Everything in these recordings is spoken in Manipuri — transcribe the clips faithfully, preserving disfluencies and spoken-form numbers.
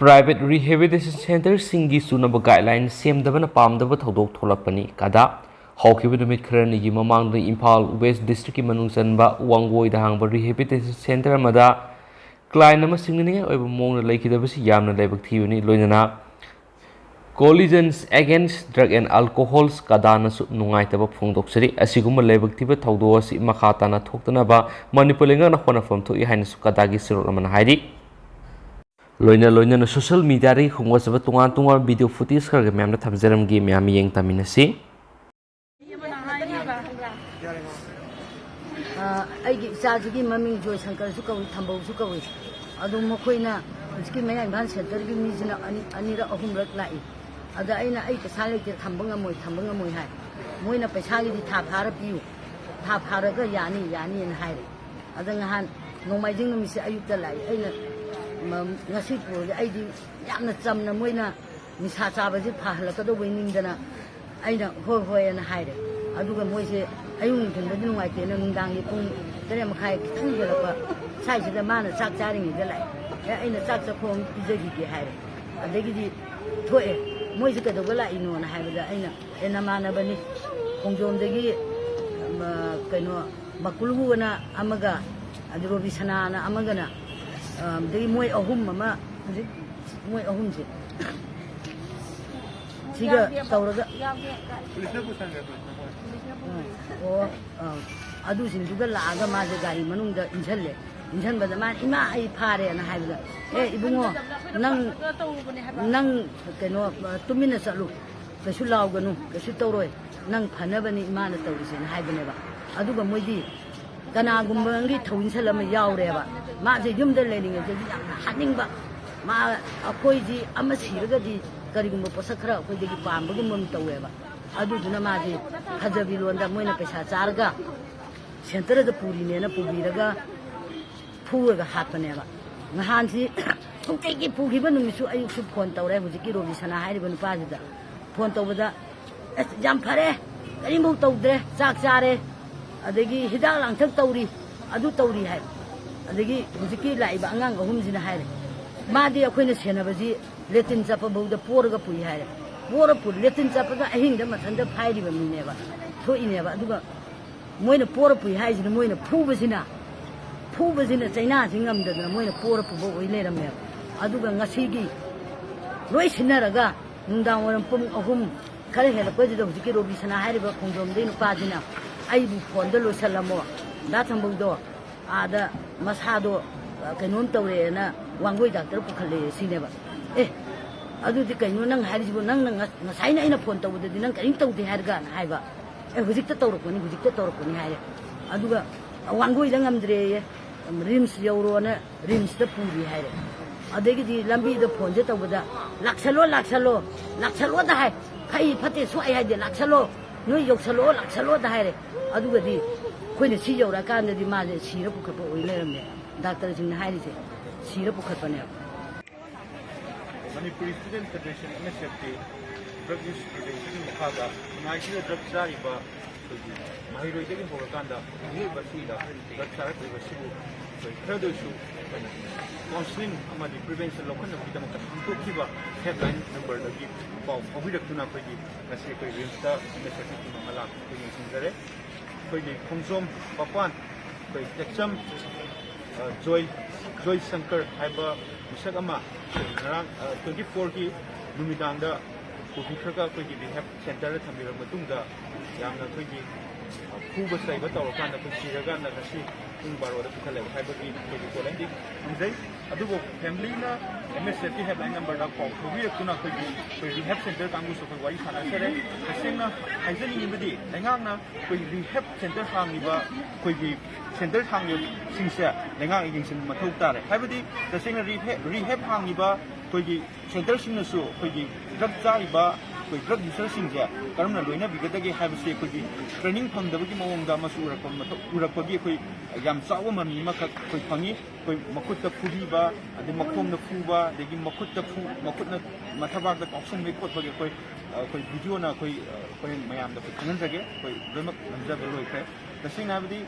Private rehabilitation centreꯁꯤꯡꯒꯤ ꯆꯨꯅꯕ guideline ꯁꯦꯝꯗꯕꯅ ꯄꯥꯝꯗꯕ ꯊꯧꯗꯣꯛ ꯊꯣꯛꯂꯛꯄꯅꯤ꯫ ꯀꯗꯥ꯫ ꯍꯧꯈꯤꯕ ꯅꯨꯃꯤꯠ ꯈꯔꯅꯤꯒꯤ ꯃꯃꯥꯡꯗ ꯏꯝꯐꯥꯜ West Districtꯀꯤ ꯃꯅꯨꯡ ꯆꯟꯕ ꯋꯥꯡꯒꯣꯏꯗ ꯍꯥꯡꯕ rehabilitation centre ꯑꯃꯗ client ꯑꯃ ꯁꯤꯡꯅꯅꯤꯡꯉꯥꯏ ꯑꯣꯏꯕ ꯃꯑꯣꯡꯗ ꯂꯩꯈꯤꯗꯕꯁꯤ ꯌꯥꯝꯅ ꯂꯥꯏꯕꯛ ꯊꯤꯕꯅꯤ꯫ ꯂꯣꯏꯅꯅ Coalition Against Drug and Alcohol, ꯀꯗꯥꯅꯁꯨ ꯅꯨꯡꯉꯥꯏꯇꯕ ꯐꯣꯡꯗꯣꯛꯆꯔꯤ꯫ ꯑꯁꯤꯒꯨꯝꯕ ꯂꯥꯏꯕꯛ ꯊꯤꯕ ꯊꯧꯗꯣꯛ ꯑꯁꯤ ꯃꯈꯥ ꯇꯥꯅ ꯊꯣꯛꯇꯅꯕ ꯃꯅꯤꯄꯨꯔ ꯂꯩꯉꯥꯛꯅ ꯍꯣꯠꯅꯐꯝ ꯊꯣꯛꯏ ꯍꯥꯏꯅꯁꯨ ꯀꯗꯥꯒꯤ ꯁꯦꯟꯔꯣꯜ ꯑꯃꯅ ꯍꯥꯏꯔꯤ꯫ ꯂꯣꯏꯅ ꯂꯣꯏꯅꯅ social mediaꯗꯒꯤ ꯈꯣꯝꯒꯠꯆꯕ ꯇꯣꯉꯥꯟ ꯇꯣꯉꯥꯟꯕ video footage ꯈꯔꯒ ꯃꯌꯥꯝꯗ ꯊꯝꯖꯔꯝꯒꯦ, ꯃꯌꯥꯝ ꯃꯤꯠꯌꯦꯡ ꯇꯝꯃꯤꯟꯅꯁꯤ꯫ ꯑ, ꯑꯩꯒꯤ ꯏꯆꯥꯁꯤꯒꯤ ꯃꯃꯤꯡ ꯖꯣꯏꯁꯪꯀꯔꯁꯨ ꯀꯧꯏ, ꯊꯝꯕꯧꯁꯨ ꯀꯧꯏ꯫ ꯑꯗꯨ ꯃꯈꯣꯏꯅ ꯍꯧꯖꯤꯛꯀꯤ ꯃꯌꯥꯡ ꯏꯝꯐꯥꯜ centreꯒꯤ ꯃꯤꯁꯤꯅ ꯑꯅꯤ-, ꯑꯅꯤꯔꯛ ꯑꯍꯨꯝꯔꯛ ꯂꯥꯛꯏ꯫ ꯑꯗ ꯑꯩꯅ, "ꯑꯩ ꯄꯩꯁꯥ ꯂꯩꯇꯦ, ꯊꯝꯕ ꯉꯝꯃꯣꯏ, ꯊꯝꯕ ꯉꯝꯃꯣꯏ" ꯍꯥꯏ꯫ ꯃꯣꯏꯅ ꯄꯩꯁꯥꯒꯤꯗꯤ ꯊꯥ ꯐꯥꯔ ꯄꯤꯌꯨ, ꯊꯥ ꯐꯥꯔꯒ ꯌꯥꯅꯤ, ꯌꯥꯅꯤꯅ ꯍꯥꯏꯔꯦ꯫ ꯑꯗ ꯉꯍꯥꯟ ꯅꯣꯡꯃꯥꯏꯖꯤꯡ ꯅꯨꯃꯤꯠꯁꯦ ꯑꯌꯨꯛꯇ ꯂꯥꯛꯏ꯫ ꯑꯩꯅ, ꯃ-, ꯉꯁꯤ ꯄꯨꯔꯒꯦ꯫ ꯑꯩꯗꯤ ꯌꯥꯝꯅ ꯆꯝꯅ, ꯃꯣꯏꯅ ꯅꯤꯁꯥ ꯆꯥꯕꯁꯦ ꯐꯍꯜꯂꯛꯀꯗꯧꯕꯩ ꯅꯤꯡꯗꯅ ꯑꯩꯅ "ꯍꯣꯏ, ꯍꯣꯏ" ꯑꯅ ꯍꯥꯏꯔꯦ꯫ ꯑꯗꯨꯒ ꯃꯣꯏꯁꯦ ꯑꯌꯨꯛ ꯅꯨꯡꯊꯤꯟꯗꯗꯤ ꯅꯨꯡꯉꯥꯏꯇꯦꯅ ꯅꯨꯡꯗꯥꯡꯒꯤ ꯄꯨꯡ ꯇꯔꯦꯠ ꯃꯈꯥꯏ ꯈꯤꯇꯪ ꯍꯦꯜꯂꯛꯄ ꯁ꯭ꯋꯥꯏꯁꯤꯗ ꯃꯥꯅ ꯆꯥꯛ ꯆꯥꯔꯤꯉꯩꯗ ꯂꯥꯛꯑꯦ꯫ "ꯑꯦ, ꯑꯩꯅ ꯆꯥꯛ ꯆꯥꯛꯈꯣꯝ ꯑꯃ ꯄꯤꯖꯈꯤꯒꯦ" ꯍꯥꯏꯔꯦ꯫ ꯑꯗꯒꯤꯗꯤ ꯊꯣꯛꯑꯦ꯫ "ꯃꯣꯏꯁꯦ ꯀꯩꯗꯧꯕ ꯂꯥꯛꯏꯅꯣꯅ?" ꯍꯥꯏꯕꯗ ꯑꯩꯅ, "ꯑꯦ, ꯅꯃꯥꯟꯅꯕꯅꯤ, ꯈꯣꯡꯖꯣꯝꯗꯒꯤ, ꯃ, ꯀꯩꯅꯣ, ꯃꯀꯨꯂꯨ ꯑꯅ ꯑꯃꯒ, ꯑꯗꯨ ꯔꯣꯕꯤꯁꯅꯥꯅ ꯑꯃꯒꯅ, ꯑ, ꯑꯗꯒꯤ ꯃꯣꯏ ꯑꯍꯨꯝ ꯑꯃ, ꯍꯧꯖꯤꯛ ꯃꯣꯏ ꯑꯍꯨꯝꯁꯦ ꯁꯤꯒ ꯇꯧꯔꯒ, ꯑ, ꯑꯣ, ꯑ, ꯑꯗꯨꯁꯤꯡꯗꯨꯒ ꯂꯥꯛꯑꯒ ꯃꯥꯁꯦ ꯒꯥꯔꯤ ꯃꯅꯨꯡꯗ ꯏꯟꯁꯤꯜꯂꯦ꯫ ꯏꯟꯁꯤꯟꯕꯗ ꯃꯥꯅ, "ꯏꯃꯥ, ꯑꯩ ꯐꯥꯔꯦꯅ" ꯍꯥꯏꯕꯗ, "ꯑꯦ, ꯏꯕꯨꯡꯉꯣ, ꯅꯪ, ꯅꯪ, ꯀꯩꯅꯣ, ꯇꯨꯃꯤꯟꯅ ꯆꯠꯂꯨ, ꯀꯩꯁꯨ ꯂꯥꯎꯒꯅꯨ, ꯀꯩꯁꯨ ꯇꯧꯔꯣꯏ, ꯅꯪ ꯐꯅꯕꯅꯤ ꯏꯃꯥꯅ ꯇꯧꯔꯤꯁꯦꯅ" ꯍꯥꯏꯕꯅꯦꯕ꯫ ꯑꯗꯨꯒ ꯃꯣꯏꯗꯤ ꯀꯅꯥꯒꯨꯝꯕ ꯑꯃꯒꯤ ꯊꯧꯏꯟꯁꯜ ꯑꯃ ꯌꯥꯎꯔꯦꯕ꯫ ꯃꯥꯁꯦ ꯌꯨꯝꯗ ꯂꯩꯔꯤꯉꯩꯗꯗꯤ ꯌꯥꯝꯅ ꯍꯥꯠꯅꯤꯡꯕ, ꯃꯥ, ꯑꯩꯈꯣꯏꯁꯤ ꯑꯃ ꯁꯤꯔꯒꯗꯤ ꯀꯔꯤꯒꯨꯝꯕ ꯄꯣꯠꯁꯛ ꯈꯔ ꯑꯩꯈꯣꯏꯗꯒꯤ ꯄꯥꯝꯕꯒꯨꯝꯕ ꯑꯃ ꯇꯧꯋꯦꯕ꯫ ꯑꯗꯨꯗꯨꯅ ꯃꯥꯁꯦ ꯐꯖꯕꯤ ꯂꯣꯟꯗ ꯃꯣꯏꯅ ꯄꯩꯁꯥ ꯆꯥꯔꯒ centreꯗ ꯄꯨꯔꯤꯅꯦꯅ ꯄꯨꯕꯤꯔꯒ ꯐꯨꯔꯒ ꯍꯥꯠꯄꯅꯦꯕ꯫ ꯅꯍꯥꯟꯁꯤ ꯅꯨꯡꯇꯤꯒꯤ ꯄꯨꯈꯤꯕ ꯅꯨꯃꯤꯠꯁꯨ ꯑꯌꯨꯛꯁꯨ phone ꯇꯧꯔꯦ ꯍꯧꯖꯤꯛꯀꯤ ꯔꯣꯕꯤꯁꯅꯥ ꯍꯥꯏꯔꯤꯕ ꯅꯨꯄꯥꯁꯤꯗ꯫ Phone ꯇꯧꯕꯗ, "ꯑꯁ, ꯌꯥꯝ ꯐꯔꯦ, ꯀꯔꯤꯝꯐꯥꯎ ꯇꯧꯗ꯭ꯔꯦ, ꯆꯥꯛ ꯆꯥꯔꯦ, ꯑꯗꯒꯤ ꯍꯤꯗꯥꯛ ꯂꯥꯡꯊꯛ ꯇꯧꯔꯤ, ꯑꯗꯨ ꯇꯧꯔꯤ" ꯍꯥꯏ꯫ ꯑꯗꯒꯤ ꯍꯧꯖꯤꯛꯀꯤ ꯂꯥꯛꯏꯕ ꯑꯉꯥꯡ ꯑꯍꯨꯝꯁꯤꯅ ꯍꯥꯏꯔꯦ, ꯃꯥꯗꯤ ꯑꯩꯈꯣꯏꯅ ꯁꯦꯟꯅꯕꯁꯤ ꯂꯦꯇꯤꯟ ꯆꯠꯄꯐꯥꯎꯗ ꯄꯣꯔꯒ ꯄꯨꯏ ꯍꯥꯏꯔꯦ꯫ ꯄꯣꯔ ꯄꯨ ꯂꯦꯇꯤꯟ ꯆꯠꯄꯗ ꯑꯍꯤꯡꯗ ꯃꯊꯟꯇ ꯐꯥꯏꯔꯤꯕ ꯃꯤꯅꯦꯕ, ꯊꯣꯛꯏꯅꯦꯕ꯫ ꯑꯗꯨꯒ ꯃꯣꯏꯅ ꯄꯣꯔ ꯄꯨꯏ ꯍꯥꯏꯁꯤꯅ ꯃꯣꯏꯅ ꯐꯨꯕꯁꯤꯅ, ꯐꯨꯕꯁꯤꯅ ꯆꯩꯅꯥꯁꯤ ꯉꯝꯗꯗꯅ ꯃꯣꯏꯅ ꯄꯣꯔ ꯄꯨꯕ ꯑꯣꯏ ꯂꯩꯔꯝꯃꯦꯕ꯫ ꯑꯗꯨꯒ ꯉꯁꯤꯒꯤ ꯂꯣꯏ ꯁꯤꯟꯅꯔꯒ ꯅꯨꯡꯗꯥꯡ ꯋꯥꯏꯔꯝ ꯄꯨꯡ ꯑꯍꯨꯝ ꯈꯔ ꯍꯦꯜꯂꯛꯄꯁꯤꯗ ꯍꯧꯖꯤꯛꯀꯤ ꯔꯣꯕꯤꯁꯅꯥ ꯍꯥꯏꯔꯤꯕ ꯈꯣꯡꯖꯣꯝꯗꯩ ꯅꯨꯄꯥꯁꯤꯅ ꯑꯩꯕꯨ ꯐꯣꯟꯗ ꯂꯣꯏꯁꯜꯂꯝꯃꯣ, ꯗꯥ ꯊꯝꯕꯧꯗꯣ ꯑꯥꯗ ꯃꯁꯥꯗꯣ, ꯑ, ꯀꯩꯅꯣꯝ ꯇꯧꯔꯦꯅ ꯋꯥꯡꯒꯣꯏ ꯗꯥꯛꯇꯔ ꯄꯨꯈꯠꯂꯛꯑꯦ ꯁꯤꯅꯦꯕ꯫ ꯑꯦ, ꯑꯗꯨꯗꯤ ꯀꯩꯅꯣ ꯅꯪ ꯍꯥꯏꯔꯤꯁꯤꯕꯨ? ꯅꯪꯅ ꯉ-, ꯉꯁꯥꯏꯅ ꯑꯩꯅ ꯐꯣꯟ ꯇꯧꯕꯗꯗꯤ ꯅꯪ ꯀꯔꯤꯝ ꯇꯧꯗꯦ ꯍꯥꯏꯔꯒꯅ ꯍꯥꯏꯕ꯫ ꯑꯦ, ꯍꯧꯖꯤꯛꯇ ꯇꯧꯔꯛꯄꯅꯤ, ꯍꯧꯖꯤꯛꯇ ꯇꯧꯔꯛꯄꯅꯤ ꯍꯥꯏꯔꯦ꯫ ꯑꯗꯨꯒ ꯋꯥꯡꯒꯣꯏꯗ ꯉꯝꯗ꯭ꯔꯦꯌꯦ, ꯔꯤꯝꯁ ꯌꯧꯔꯣꯅ ꯔꯤꯝꯁꯇ ꯄꯨꯔꯤ ꯍꯥꯏꯔꯦ꯫ ꯑꯗꯒꯤꯗꯤ ꯂꯝꯕꯤꯗ ꯐꯣꯟꯁꯦ ꯇꯧꯕꯗ, "ꯂꯥꯛꯁꯜꯂꯣ, ꯂꯥꯛꯁꯜꯂꯣ, ꯂꯥꯛꯁꯜꯂꯣꯗ ꯍꯥꯏ, ꯐꯩ ꯐꯠꯇꯦ ꯁꯨꯛꯍꯥꯏ ꯍꯥꯏꯗꯦ, ꯂꯥꯛꯁꯜꯂꯣ, ꯅꯣꯏ ꯌꯧꯁꯜꯂꯛꯑꯣ, ꯂꯥꯛꯁꯜꯂꯣꯗ ꯍꯥꯏꯔꯦ"꯫ ꯑꯗꯨꯒꯗꯤ ꯑꯩꯈꯣꯏꯅ ꯁꯤ ꯌꯧꯔꯛꯑꯀꯥꯟꯗꯗꯤ ꯃꯥꯁꯦ ꯁꯤꯔ ꯄꯨꯈꯠꯄ ꯑꯣꯏ ꯂꯩꯔꯝꯃꯦ꯫ ꯗꯥꯛꯇꯔꯁꯤꯡꯅ ꯍꯥꯏꯔꯤꯁꯦ ꯁꯤꯔ ꯄꯨꯈꯠꯄꯅꯦꯕ꯫ Manipuri student federation, M S ꯑꯦꯐꯀꯤ ꯗ꯭ꯔꯒ ꯌꯨꯁ ꯄ꯭ꯔꯤꯚꯦꯟꯁꯟꯒꯤ ꯃꯈꯥꯗ ꯈꯨꯟꯅꯥꯏꯁꯤꯗ ꯗ꯭ꯔꯒ ꯆꯥꯔꯤꯕ ꯑꯩꯈꯣꯏꯒꯤ ꯃꯍꯩꯔꯣꯏꯗꯒꯤ ꯍꯧꯔꯀꯥꯟꯗ ꯃꯤꯑꯣꯏꯕ ꯑꯁꯤꯗ ꯗ꯭ꯔꯒ ꯆꯥꯔꯛꯂꯤꯕꯁꯤꯕꯨ ꯑꯩꯈꯣꯏ ꯈꯔꯗ ꯑꯣꯏꯔꯁꯨ ꯑꯩꯈꯣꯏꯅ ꯀꯥꯎꯟꯁꯤꯂꯤꯡ ꯑꯃꯗꯤ ꯄ꯭ꯔꯤꯚꯦꯟꯁꯟ ꯂꯧꯈꯠꯅꯕꯒꯤꯗꯃꯛꯇ ꯈꯪꯗꯣꯛꯈꯤꯕ ꯍꯦꯜꯞꯂꯥꯏꯟ ꯅꯝꯕꯔꯗꯒꯤ ꯄꯥꯎ ꯐꯥꯎꯕꯤꯔꯛꯇꯨꯅ ꯑꯩꯈꯣꯏꯒꯤ ꯉꯁꯤ ꯑꯩꯈꯣꯏ ꯔꯤꯝꯁꯇ ꯑꯦꯝ ꯑꯦꯁ ꯑꯦꯐꯀꯤ ꯇꯤꯝ ꯑꯃ ꯂꯥꯛꯄ ꯑꯩꯈꯣꯏ ꯌꯦꯡꯁꯤꯟꯖꯔꯦ꯫ ꯑꯩꯈꯣꯏꯒꯤ ꯈꯣꯡꯖꯣꯝ ꯃꯄꯥꯟ ꯑꯩꯈꯣꯏ ꯇꯦꯛꯆꯝ, ꯑ, ꯖꯣꯏ, ꯖꯣꯏ ꯁꯪꯀꯔ ꯍꯥꯏꯕ ꯃꯤꯁꯛ ꯑꯃ ꯉꯔꯥꯡ, ꯑ, ꯇ꯭ꯋꯦꯟꯇꯤ ꯐꯣꯔꯒꯤ ꯅꯨꯃꯤꯗꯥꯡꯗ ꯄꯨꯕꯤꯈ꯭ꯔꯒ ꯑꯩꯈꯣꯏꯒꯤ ꯔꯤꯍꯦꯞ ꯁꯦꯟꯇꯔꯗ ꯊꯝꯕꯤꯔꯕ ꯃꯇꯨꯡꯗ ꯌꯥꯝꯅ ꯑꯩꯈꯣꯏꯒꯤ, ꯑ, ꯐꯨꯕ ꯆꯩꯕ ꯇꯧꯔꯀꯥꯟꯗ ꯑꯩꯈꯣꯏ ꯁꯤꯔꯀꯥꯟꯗ ꯉꯁꯤ ꯄꯨꯡ ꯕꯥꯔꯣꯗ ꯄꯨꯈꯠꯂꯦ ꯍꯥꯏꯕꯒꯤ ꯑꯩꯈꯣꯏꯒꯤ ꯔꯤꯄꯣꯔꯠ ꯑꯃꯗꯤ ꯐꯪꯖꯩ꯫ ꯑꯗꯨꯕꯨ ꯐꯦꯃꯤꯂꯤꯅ ꯑꯦꯝ ꯑꯦꯁ ꯑꯦꯐꯀꯤ ꯍꯦꯜꯞꯂꯥꯏꯟ ꯅꯝꯕꯔꯗ ꯄꯥꯎ ꯐꯥꯎꯕꯤꯔꯛꯇꯨꯅ ꯑꯩꯈꯣꯏꯒꯤ, ꯑꯩꯈꯣꯏ ꯔꯤꯍꯦꯞ ꯁꯦꯟꯇꯔ ꯀꯥꯡꯕꯨꯁꯨ ꯑꯩꯈꯣꯏ ꯋꯥꯔꯤ ꯁꯥꯟꯅꯖꯔꯦ꯫ ꯇꯁꯦꯡꯅ ꯍꯥꯏꯖꯅꯤꯡꯉꯤꯕꯗꯤ ꯂꯩꯉꯥꯛꯅ ꯑꯩꯈꯣꯏ ꯔꯤꯍꯦꯞ ꯁꯦꯟꯇꯔ ꯍꯥꯡꯉꯤꯕ, ꯑꯩꯈꯣꯏꯒꯤ ꯁꯦꯟꯇꯔ ꯍꯥꯡꯉꯤꯕꯁꯤꯡꯁꯦ ꯂꯩꯉꯥꯛꯅ ꯌꯦꯡꯁꯤꯟꯕ ꯃꯊꯧ ꯇꯥꯔꯦ꯫ ꯍꯥꯏꯕꯗꯤ ꯇꯁꯦꯡꯅ ꯔꯤꯍꯦꯞ, ꯔꯤꯍꯦꯞ ꯍꯥꯡꯉꯤꯕ ꯑꯩꯈꯣꯏꯒꯤ ꯁꯦꯟꯇꯔꯁꯤꯡꯅꯁꯨ ꯑꯩꯈꯣꯏꯒꯤ ꯗ꯭ꯔꯒ ꯆꯥꯔꯤꯕ ꯑꯩꯈꯣꯏ ꯗ꯭ꯔꯒ ꯌꯨꯖꯔꯁꯤꯡꯁꯦ ꯀꯔꯝꯅ ꯂꯣꯏꯅꯕꯤꯒꯗꯒꯦ ꯍꯥꯏꯕꯁꯤ ꯑꯩꯈꯣꯏꯒꯤ ꯇ꯭ꯔꯦꯅꯤꯡ ꯐꯪꯗꯕꯒꯤ ꯃꯑꯣꯡꯗ ꯑꯃꯁꯨ ꯎꯔꯛꯄ ꯃꯊꯧ, ꯎꯔꯛꯄꯒꯤ ꯑꯩꯈꯣꯏ ꯌꯥꯝ ꯆꯥꯎꯕ ꯃꯃꯤ ꯑꯃꯈꯛ ꯑꯩꯈꯣꯏ ꯐꯪꯉꯤ꯫ ꯑꯩꯈꯣꯏ ꯃꯈꯨꯠꯇ ꯐꯨꯕꯤꯕ, ꯑꯗꯩ ꯃꯈꯣꯡꯗ ꯐꯨꯕ, ꯑꯗꯒꯤ ꯃꯈꯨꯠꯇ ꯐꯨ-, ꯃꯈꯨꯠꯅ ꯃꯊꯕꯥꯛꯇ ꯀꯥꯎꯁꯟꯕꯒꯤ ꯈꯣꯠꯄꯒꯤ ꯑꯩꯈꯣꯏ, ꯑꯩꯈꯣꯏ ꯚꯤꯗꯤꯑꯣꯅ ꯑꯩꯈꯣꯏ, ꯑꯩꯈꯣꯏ ꯃꯌꯥꯝꯗ ꯑꯩꯈꯣꯏ ꯈꯪꯍꯟꯖꯒꯦ꯫ ꯑꯩꯈꯣꯏ ꯂꯣꯏꯅꯃꯛ ꯅꯝꯖꯕ ꯂꯣꯏꯈ꯭ꯔꯦ꯫ ꯇꯁꯦꯡꯅ ꯍꯥꯏꯕꯗꯤ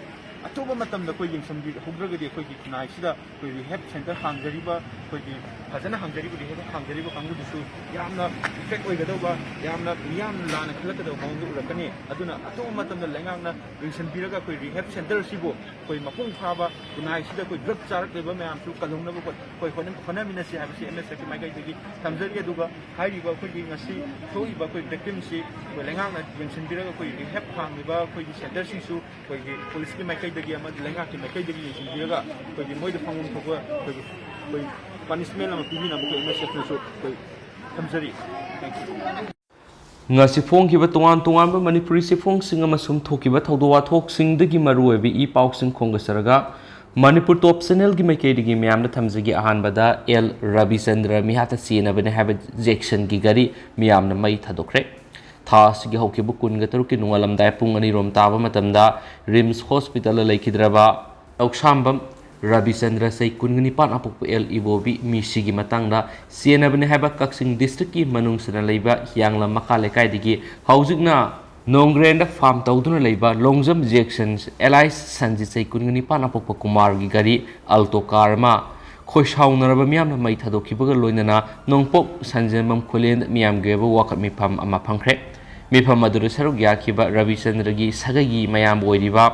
ꯑꯊꯨꯕ ꯃꯇꯝꯗ ꯑꯩꯈꯣꯏ ꯌꯦꯡꯁꯤꯟꯕꯤꯍꯧꯗ꯭ꯔꯒꯗꯤ ꯑꯩꯈꯣꯏꯒꯤ ꯈꯨꯟꯅꯥꯏꯁꯤꯗ ꯑꯩꯈꯣꯏ ꯔꯤꯍꯦꯞ ꯁꯦꯟꯇꯔ ꯍꯥꯡꯖꯔꯤꯕ, ꯑꯩꯈꯣꯏꯒꯤ ꯐꯖꯅ ꯍꯥꯡꯖꯔꯤꯕ ꯔꯤꯍꯦꯞ ꯍꯥꯡꯖꯔꯤꯕ ꯀꯥꯡꯕꯨꯗꯨꯁꯨ ꯌꯥꯝꯅ ꯏꯐꯦꯛ ꯑꯣꯏꯒꯗꯧꯕ, ꯌꯥꯝꯅ ꯃꯤꯌꯥꯝ ꯂꯥꯟꯅ ꯈꯜꯂꯛꯀꯗꯕ ꯃꯑꯣꯡꯗ ꯎꯔꯛꯀꯅꯤ꯫ ꯑꯗꯨꯅ ꯑꯊꯨꯕ ꯃꯇꯝꯗ ꯂꯩꯉꯥꯛꯅ ꯌꯦꯡꯁꯤꯟꯕꯤꯔꯒ ꯑꯩꯈꯣꯏ ꯔꯤꯍꯦꯞ ꯁꯦꯟꯇꯔꯁꯤꯕꯨ ꯑꯩꯈꯣꯏ ꯃꯄꯨꯡ ꯐꯥꯕ ꯈꯨꯟꯅꯥꯏꯁꯤꯗ ꯑꯩꯈꯣꯏ ꯗ꯭ꯔꯒ ꯆꯥꯔꯛꯂꯤꯕ ꯃꯌꯥꯝꯁꯨ ꯀꯜꯍꯧꯅꯕ ꯑꯩꯈꯣꯏ ꯍꯣꯠꯅ-, ꯍꯣꯠꯅꯃꯤꯟꯅꯁꯤ ꯍꯥꯏꯕꯁꯤ ꯑꯦꯝ ꯑꯦꯁ ꯑꯦꯐꯀꯤ ꯃꯥꯏꯀꯩꯗꯒꯤ ꯊꯝꯖꯔꯤ꯫ ꯑꯗꯨꯒ ꯍꯥꯏꯔꯤꯕ ꯑꯩꯈꯣꯏꯒꯤ ꯉꯁꯤ ꯊꯣꯛꯏꯕ ꯑꯩꯈꯣꯏ ꯚꯤꯛꯇꯤꯝꯁꯤ ꯑꯩꯈꯣꯏ ꯂꯩꯉꯥꯛꯅ ꯌꯦꯡꯁꯤꯟꯕꯤꯔꯒ ꯑꯩꯈꯣꯏ ꯔꯤꯍꯦꯞ ꯍꯥꯡꯂꯤꯕ ꯑꯩꯈꯣꯏꯒꯤ ꯁꯦꯟꯇꯔꯁꯤꯡꯁꯨ ꯑꯩꯈꯣꯏꯒꯤ ꯄꯨꯂꯤꯁꯀꯤ ꯃꯥꯏꯀꯩꯗꯒꯤ ꯑꯃꯗꯤ ꯂꯩꯉꯥꯛꯀꯤ ꯃꯥꯏꯀꯩꯗꯒꯤ ꯌꯦꯡꯁꯤꯟꯕꯤꯔꯒ ꯑꯩꯈꯣꯏꯒꯤ ꯃꯣꯏꯗ ꯐꯪꯐꯝ ꯊꯣꯛꯄ ꯑꯩꯈꯣꯏꯒꯤ, ꯑꯩꯈꯣꯏ ꯄꯅꯤꯁꯃꯦꯟ ꯑꯃ ꯄꯤꯕꯤꯅꯕ ꯑꯩꯈꯣꯏ ꯑꯦꯝ ꯑꯦꯁ ꯑꯦꯐꯅꯁꯨ ꯑꯩꯈꯣꯏ ꯊꯝꯖꯔꯤ꯫ Thank you. ꯉꯁꯤ ꯐꯣꯡꯈꯤꯕ ꯇꯣꯉꯥꯟ ꯇꯣꯉꯥꯟꯕ ꯃꯅꯤꯄꯨꯔꯤ ꯆꯦꯐꯣꯡꯁꯤꯡ ꯑꯃꯁꯨꯡ ꯊꯣꯛꯈꯤꯕ ꯊꯧꯗꯣꯛ ꯋꯥꯊꯣꯛꯁꯤꯡꯗꯒꯤ ꯃꯔꯨꯑꯣꯏꯕ ꯏ ꯄꯥꯎꯁꯤꯡ ꯈꯣꯝꯒꯠꯆꯔꯒ ꯃꯅꯤꯄꯨꯔ ꯇꯣꯞ ꯆꯦꯅꯦꯜꯒꯤ ꯃꯥꯏꯀꯩꯗꯒꯤ ꯃꯌꯥꯝꯗ ꯊꯝꯖꯒꯦ꯫ ꯑꯍꯥꯟꯕꯗ ꯑꯦꯜ ꯔꯕꯤꯆꯟꯗ꯭ꯔ ꯃꯤꯍꯥꯠꯇ ꯆꯦꯟꯅꯕꯅꯤ ꯍꯥꯏꯕ ꯖꯦꯛꯁꯟꯒꯤ ꯒꯥꯔꯤ ꯃꯤꯌꯥꯝꯅ ꯃꯩ ꯊꯥꯗꯣꯛꯈ꯭ꯔꯦ꯫ ꯊꯥ ꯑꯁꯤꯒꯤ ꯍꯧꯈꯤꯕ ꯀꯨꯟꯒ ꯇꯔꯨꯛꯀꯤ ꯅꯣꯡꯉꯥꯜꯂꯝꯗꯥꯏ ꯄꯨꯡ ꯑꯅꯤꯔꯣꯝ ꯇꯥꯕ ꯃꯇꯝꯗ ꯔꯤꯝꯁ ꯍꯣꯁꯄꯤꯇꯥꯜꯗ ꯂꯩꯈꯤꯗ꯭ꯔꯕ ꯂꯧꯁꯥꯝꯕꯝ ꯔꯕꯤꯆꯟꯗ꯭ꯔ, ꯆꯍꯤ ꯀꯨꯟꯒ ꯅꯤꯄꯥꯟ, ꯑꯄꯣꯛꯄ ꯑꯦꯜ ꯏꯕꯣꯕꯤ ꯃꯤꯁꯤꯒꯤ ꯃꯇꯥꯡꯗ ꯆꯦꯟꯅꯕꯅꯤ ꯍꯥꯏꯕ ꯀꯛꯆꯤꯡ ꯗꯤꯁꯇ꯭ꯔꯤꯛꯀꯤ ꯃꯅꯨꯡ ꯆꯟꯅ ꯂꯩꯕ ꯍꯤꯌꯥꯡꯂꯝ ꯃꯈꯥ ꯂꯩꯀꯥꯏꯗꯒꯤ ꯍꯧꯖꯤꯛꯅ ꯅꯣꯡꯒ꯭ꯔꯦꯟꯗ ꯐꯥꯔꯝ ꯇꯧꯗꯨꯅ ꯂꯩꯕ ꯂꯣꯡꯖꯝ ꯖꯦꯛꯁꯟ ꯑꯦꯂꯥꯏꯁ ꯁꯟꯖꯤꯠ, ꯆꯍꯤ ꯀꯨꯟꯒ ꯅꯤꯄꯥꯟ, ꯑꯄꯣꯛꯄ ꯀꯨꯃꯥꯔꯒꯤ ꯒꯥꯔꯤ ꯑꯜꯇꯣ ꯀꯥꯔ ꯑꯃ ꯈꯣꯏꯁꯥꯎꯅꯔꯕ ꯃꯤꯌꯥꯝꯅ ꯃꯩ ꯊꯥꯗꯣꯛꯈꯤꯕꯒ ꯂꯣꯏꯅꯅ ꯅꯣꯡꯄꯣꯛ ꯁꯟꯖꯦꯟꯕꯝ ꯈꯨꯂꯦꯟꯗ ꯃꯤꯌꯥꯝꯒꯤ ꯑꯣꯏꯕ ꯋꯥꯀꯠ ꯃꯤꯐꯝ ꯑꯃ ꯐꯝꯈ꯭ꯔꯦ꯫ ꯃꯤꯐꯝ ꯑꯗꯨꯗ ꯁꯔꯨꯛ ꯌꯥꯈꯤꯕ ꯔꯕꯤꯆꯟꯗ꯭ꯔꯒꯤ ꯁꯥꯒꯩꯒꯤ ꯃꯌꯥꯝꯕ ꯑꯣꯏꯔꯤꯕ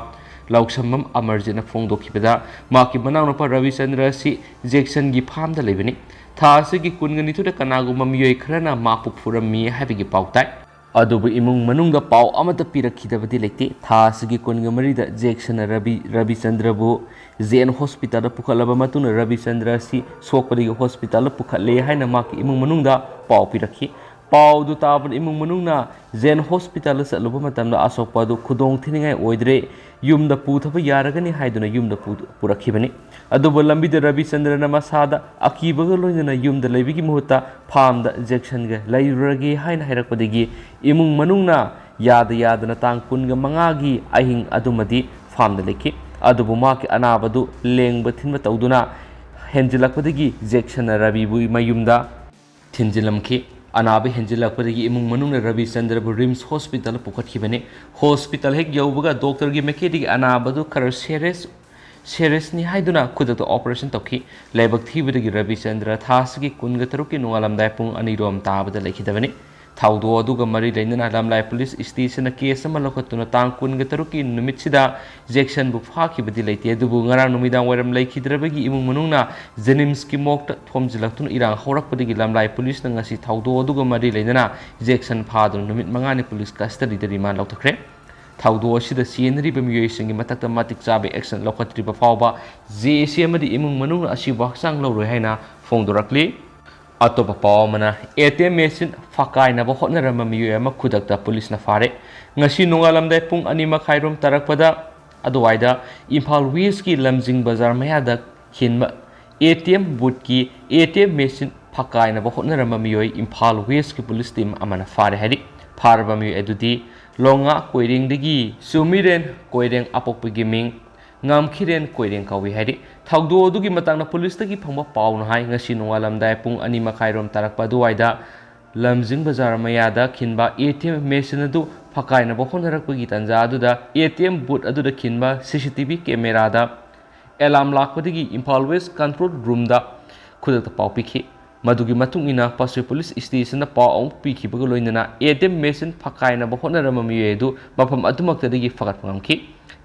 ꯂꯧꯁꯝꯕꯝ ꯑꯃꯔꯖꯤꯠꯅ ꯐꯣꯡꯗꯣꯛꯈꯤꯕꯗ, ꯃꯍꯥꯛꯀꯤ ꯃꯅꯥꯎꯅꯨꯄꯥ ꯔꯕꯤꯆꯟꯗ꯭ꯔ ꯑꯁꯤ ꯖꯦꯛꯁꯟꯒꯤ ꯐꯥꯔꯝꯗ ꯂꯩꯕꯅꯤ꯫ ꯊꯥ ꯑꯁꯤꯒꯤ ꯀꯨꯟꯒ ꯅꯤꯊꯣꯏꯗ ꯀꯅꯥꯒꯨꯝꯕ ꯃꯤꯑꯣꯏ ꯈꯔꯅ ꯃꯍꯥꯛꯄꯨ ꯐꯨꯔꯝꯃꯤ ꯍꯥꯏꯕꯒꯤ ꯄꯥꯎ ꯇꯥꯏ꯫ ꯑꯗꯨꯕꯨ ꯏꯃꯨꯡ ꯃꯅꯨꯡꯗ ꯄꯥꯎ ꯑꯃꯠꯇ ꯄꯤꯔꯛꯈꯤꯗꯕꯗꯤ ꯂꯩꯇꯦ꯫ ꯊꯥ ꯑꯁꯤꯒꯤ ꯀꯨꯟꯒ ꯃꯔꯤꯗ ꯖꯦꯛꯁꯟꯅ ꯔꯕꯤ, ꯔꯕꯤꯆꯟꯗ꯭ꯔꯕꯨ ꯖꯦ ꯑꯦꯟ ꯍꯣꯁꯄꯤꯇꯥꯜꯗ ꯄꯨꯈꯠꯂꯕ ꯃꯇꯨꯡꯗ ꯔꯕꯤꯆꯟꯗ꯭ꯔ ꯑꯁꯤ ꯁꯣꯛꯄꯗꯒꯤ ꯍꯣꯁꯄꯤꯇꯥꯜꯗ ꯄꯨꯈꯠꯂꯦ ꯍꯥꯏꯅ ꯃꯍꯥꯛꯀꯤ ꯏꯃꯨꯡ ꯃꯅꯨꯡꯗ ꯄꯥꯎ ꯄꯤꯔꯛꯈꯤ꯫ ꯄꯥꯎꯗꯨ ꯇꯥꯕꯗ ꯏꯃꯨꯡ ꯃꯅꯨꯡꯅ ꯖꯦ ꯑꯦꯟ ꯍꯣꯁꯄꯤꯇꯥꯜꯗ ꯆꯠꯂꯨꯕ ꯃꯇꯝꯗ ꯑꯁꯣꯛꯄ ꯑꯗꯨ ꯈꯨꯗꯣꯡ ꯊꯤꯅꯤꯡꯉꯥꯏ ꯑꯣꯏꯗ꯭ꯔꯦ, ꯌꯨꯝꯗ ꯄꯨꯊꯕ ꯌꯥꯔꯒꯅꯤ ꯍꯥꯏꯗꯨꯅ ꯌꯨꯝꯗ ꯄꯨ-, ꯄꯨꯔꯛꯈꯤꯕꯅꯤ꯫ ꯑꯗꯨꯕꯨ ꯂꯝꯕꯤꯗ ꯔꯕꯤꯆꯟꯗ꯭ꯔꯅ ꯃꯁꯥꯗ ꯑꯀꯤꯕꯒ ꯂꯣꯏꯅꯅ ꯌꯨꯝꯗ ꯂꯩꯕꯒꯤ ꯃꯍꯨꯠꯇ ꯐꯥꯔꯝꯗ ꯖꯦꯛꯁꯟꯒ ꯂꯩꯔꯨꯔꯒꯦ ꯍꯥꯏꯅ ꯍꯥꯏꯔꯛꯄꯗꯒꯤ ꯏꯃꯨꯡ ꯃꯅꯨꯡꯅ ꯌꯥꯗ ꯌꯥꯗꯅ ꯇꯥꯡ ꯀꯨꯟꯒ ꯃꯉꯥꯒꯤ ꯑꯍꯤꯡ ꯑꯗꯨꯃꯗꯤ ꯐꯥꯔꯝꯗ ꯂꯩꯈꯤ꯫ ꯑꯗꯨꯕꯨ ꯃꯍꯥꯛꯀꯤ ꯑꯅꯥꯕꯗꯨ ꯂꯦꯡꯕ ꯊꯤꯟꯕ ꯇꯧꯗꯨꯅ ꯍꯦꯟꯖꯤꯜꯂꯛꯄꯗꯒꯤ ꯖꯦꯛꯁꯟꯅ ꯔꯕꯤꯕꯨ ꯃꯌꯨꯝꯗ ꯊꯤꯟꯖꯤꯜꯂꯝꯈꯤ꯫ ꯑꯅꯥꯕ ꯍꯦꯟꯖꯤꯜꯂꯛꯄꯗꯒꯤ ꯏꯃꯨꯡ ꯃꯅꯨꯡꯅ ꯔꯕꯤꯆꯟꯗ꯭ꯔꯕꯨ ꯔꯤꯝꯁ ꯍꯣꯁꯄꯤꯇꯥꯜꯗ ꯄꯨꯈꯠꯈꯤꯕꯅꯤ꯫ ꯍꯣꯁꯄꯤꯇꯥꯜ ꯍꯦꯛ ꯌꯧꯕꯒ ꯗꯣꯛꯇꯔꯒꯤ ꯃꯥꯏꯀꯩꯗꯒꯤ ꯑꯅꯥꯕꯗꯨ ꯈꯔ ꯁꯦꯔꯤꯌꯁ ꯁꯦꯔꯤꯌꯁꯅꯤ ꯍꯥꯏꯗꯨꯅ ꯈꯨꯗꯛꯇ ꯑꯣꯄꯔꯦꯁꯟ ꯇꯧꯈꯤ꯫ ꯂꯥꯏꯕꯛ ꯊꯤꯕꯗꯒꯤ ꯔꯕꯤꯆꯟꯗ꯭ꯔ ꯊꯥ ꯑꯁꯤꯒꯤ ꯀꯨꯟꯒ ꯇꯔꯨꯛꯀꯤ ꯅꯣꯡꯉꯥꯜꯂꯝꯗꯥꯏ ꯄꯨꯡ ꯑꯅꯤꯔꯣꯝ ꯇꯥꯕꯗ ꯂꯩꯈꯤꯗꯕꯅꯤ꯫ ꯊꯧꯗꯣꯛ ꯑꯗꯨꯒ ꯃꯔꯤ ꯂꯩꯅꯅ ꯂꯝꯂꯥꯏ ꯄꯨꯂꯤꯁ ꯁ꯭ꯇꯦꯁꯟꯅ ꯀꯦꯁ ꯑꯃ ꯂꯧꯈꯠꯇꯨꯅ ꯇꯥꯡ ꯀꯨꯟꯒ ꯇꯔꯨꯛꯀꯤ ꯅꯨꯃꯤꯠꯁꯤꯗ ꯖꯦꯛꯁꯟꯕꯨ ꯐꯥꯈꯤꯕꯗꯤ ꯂꯩꯇꯦ꯫ ꯑꯗꯨꯕꯨ ꯉꯔꯥꯡ ꯅꯨꯃꯤꯗꯥꯡ ꯋꯥꯏꯔꯝ ꯂꯩꯈꯤꯗ꯭ꯔꯕꯒꯤ ꯏꯃꯨꯡ ꯃꯅꯨꯡꯅ ꯖꯦꯅꯤꯝꯁꯀꯤ ꯃꯣꯔꯒꯇ ꯊꯣꯝꯖꯤꯜꯂꯛꯇꯨꯅ ꯏꯔꯥꯡ ꯍꯧꯔꯛꯄꯗꯒꯤ ꯂꯝꯂꯥꯏ ꯄꯨꯂꯤꯁꯅ ꯉꯁꯤ ꯊꯧꯗꯣꯛ ꯑꯗꯨꯒ ꯃꯔꯤ ꯂꯩꯅꯅ ꯖꯦꯛꯁꯟ ꯐꯥꯗꯨꯅ ꯅꯨꯃꯤꯠ ꯃꯉꯥꯅꯤ ꯄꯨꯂꯤꯁ ꯀꯁꯇꯗꯤꯗ ꯔꯤꯃꯥꯟ ꯂꯧꯊꯈ꯭ꯔꯦ꯫ ꯊꯧꯗꯣꯛ ꯑꯁꯤꯗ ꯆꯦꯟꯅꯔꯤꯕ ꯃꯤꯑꯣꯏꯁꯤꯡꯒꯤ ꯃꯊꯛꯇ ꯃꯇꯤꯛ ꯆꯥꯕ ꯑꯦꯛꯁꯟ ꯂꯧꯈꯠꯇ꯭ꯔꯤꯕ ꯐꯥꯎꯕ ꯖꯦ ꯑꯦ ꯁꯤ ꯑꯃꯗꯤ ꯏꯃꯨꯡ ꯃꯅꯨꯡꯅ ꯑꯁꯤꯕꯨ ꯍꯛꯆꯥꯡ ꯂꯧꯔꯣꯏ ꯍꯥꯏꯅ ꯐꯣꯡꯗꯣꯔꯛꯂꯤ꯫ ꯑꯇꯣꯞꯄ ꯄꯥꯎ ꯑꯃꯅ, ꯑꯦ ꯇꯤ ꯑꯦꯝ ꯃꯦꯁꯤꯟ ꯐꯛꯀꯥꯏꯅꯕ ꯍꯣꯠꯅꯔꯝꯕ ꯃꯤꯑꯣꯏ ꯑꯃ ꯈꯨꯗꯛꯇ ꯄꯨꯂꯤꯁꯅ ꯐꯥꯔꯦ꯫ ꯉꯁꯤ ꯅꯣꯡꯉꯥꯜꯂꯝꯗꯥꯏ ꯄꯨꯡ ꯑꯅꯤ ꯃꯈꯥꯏꯔꯣꯝ ꯇꯥꯔꯛꯄꯗ ꯑꯗꯨꯋꯥꯏꯗ ꯏꯝꯐꯥꯜ ꯋꯦꯁꯀꯤ ꯂꯝꯖꯤꯡ ꯕꯖꯥꯔ ꯃꯌꯥꯗ ꯈꯤꯟꯕ ꯑꯦ ꯇꯤ ꯑꯦꯝ ꯕꯨꯠꯀꯤ ꯑꯦ ꯇꯤ ꯑꯦꯝ ꯃꯦꯁꯤꯟ ꯐꯛꯀꯥꯏꯅꯕ ꯍꯣꯠꯅꯔꯝꯕ ꯃꯤꯑꯣꯏ ꯏꯝꯐꯥꯜ ꯋꯦꯁꯀꯤ ꯄꯨꯂꯤꯁ ꯇꯤꯝ ꯑꯃꯅ ꯐꯥꯔꯦ ꯍꯥꯏꯔꯤ꯫ ꯐꯥꯔꯕ ꯃꯤꯑꯣꯏ ꯑꯗꯨꯗꯤ ꯂꯣꯉꯥ ꯀꯣꯏꯔꯦꯡꯗꯒꯤ ꯆꯨꯃꯤꯔꯦꯟ ꯀꯣꯏꯔꯦꯡ, ꯑꯄꯣꯛꯄꯒꯤ ꯃꯤꯡ ꯉꯥꯝꯈꯤꯔꯦꯟ ꯀꯣꯏꯔꯦꯡ ꯀꯧꯏ ꯍꯥꯏꯔꯤ꯫ ꯊꯧꯗꯣꯛ ꯑꯗꯨꯒꯤ ꯃꯇꯥꯡꯗ ꯄꯨꯂꯤꯁꯇꯒꯤ ꯐꯪꯕ ꯄꯥꯎꯅ ꯍꯥꯏ, ꯉꯁꯤ ꯅꯣꯡꯉꯥꯜꯂꯝꯗꯥꯏ ꯄꯨꯡ ꯑꯅꯤ ꯃꯈꯥꯏꯔꯣꯝ ꯇꯥꯔꯛꯄ ꯑꯗꯨꯋꯥꯏꯗ ꯂꯝꯖꯤꯡ ꯕꯖꯥꯔ ꯃꯌꯥꯗ ꯈꯤꯟꯕ ꯑꯦ ꯇꯤ ꯑꯦꯝ ꯃꯦꯁꯤꯟ ꯑꯗꯨ ꯐꯛꯀꯥꯏꯅꯕ ꯍꯣꯠꯅꯔꯛꯄꯒꯤ ꯇꯥꯟꯖꯥ ꯑꯗꯨꯗ ꯑꯦ ꯇꯤ ꯑꯦꯝ ꯕꯨꯠ ꯑꯗꯨꯗ ꯈꯤꯟꯕ ꯁꯤ ꯁꯤ ꯇꯤ ꯚꯤ ꯀꯦꯃꯦꯔꯥꯗ ꯑꯦꯂꯥꯔꯝ ꯂꯥꯛꯄꯗꯒꯤ ꯏꯝꯐꯥꯜ ꯋꯦꯁ ꯀꯟꯇ꯭ꯔꯣꯜ ꯔꯨꯝꯗ ꯈꯨꯗꯛꯇ ꯄꯥꯎ ꯄꯤꯈꯤ꯫ ꯃꯗꯨꯒꯤ ꯃꯇꯨꯡ ꯏꯟꯅ ꯄꯥꯠꯁꯣꯏ ꯄꯨꯂꯤꯁ ꯁ꯭ꯇꯦꯁꯟꯗ ꯄꯥꯎ ꯑꯃꯨꯛ ꯄꯤꯈꯤꯕꯒ ꯂꯣꯏꯅꯅ ꯑꯦ ꯇꯤ ꯑꯦꯝ ꯃꯦꯁꯤꯟ ꯐꯛꯀꯥꯏꯅꯕ ꯍꯣꯠꯅꯔꯝꯕ ꯃꯤꯑꯣꯏ ꯑꯗꯨ ꯃꯐꯝ ꯑꯗꯨꯃꯛꯇꯗꯒꯤ ꯐꯒꯠꯄ ꯉꯝꯈꯤ꯫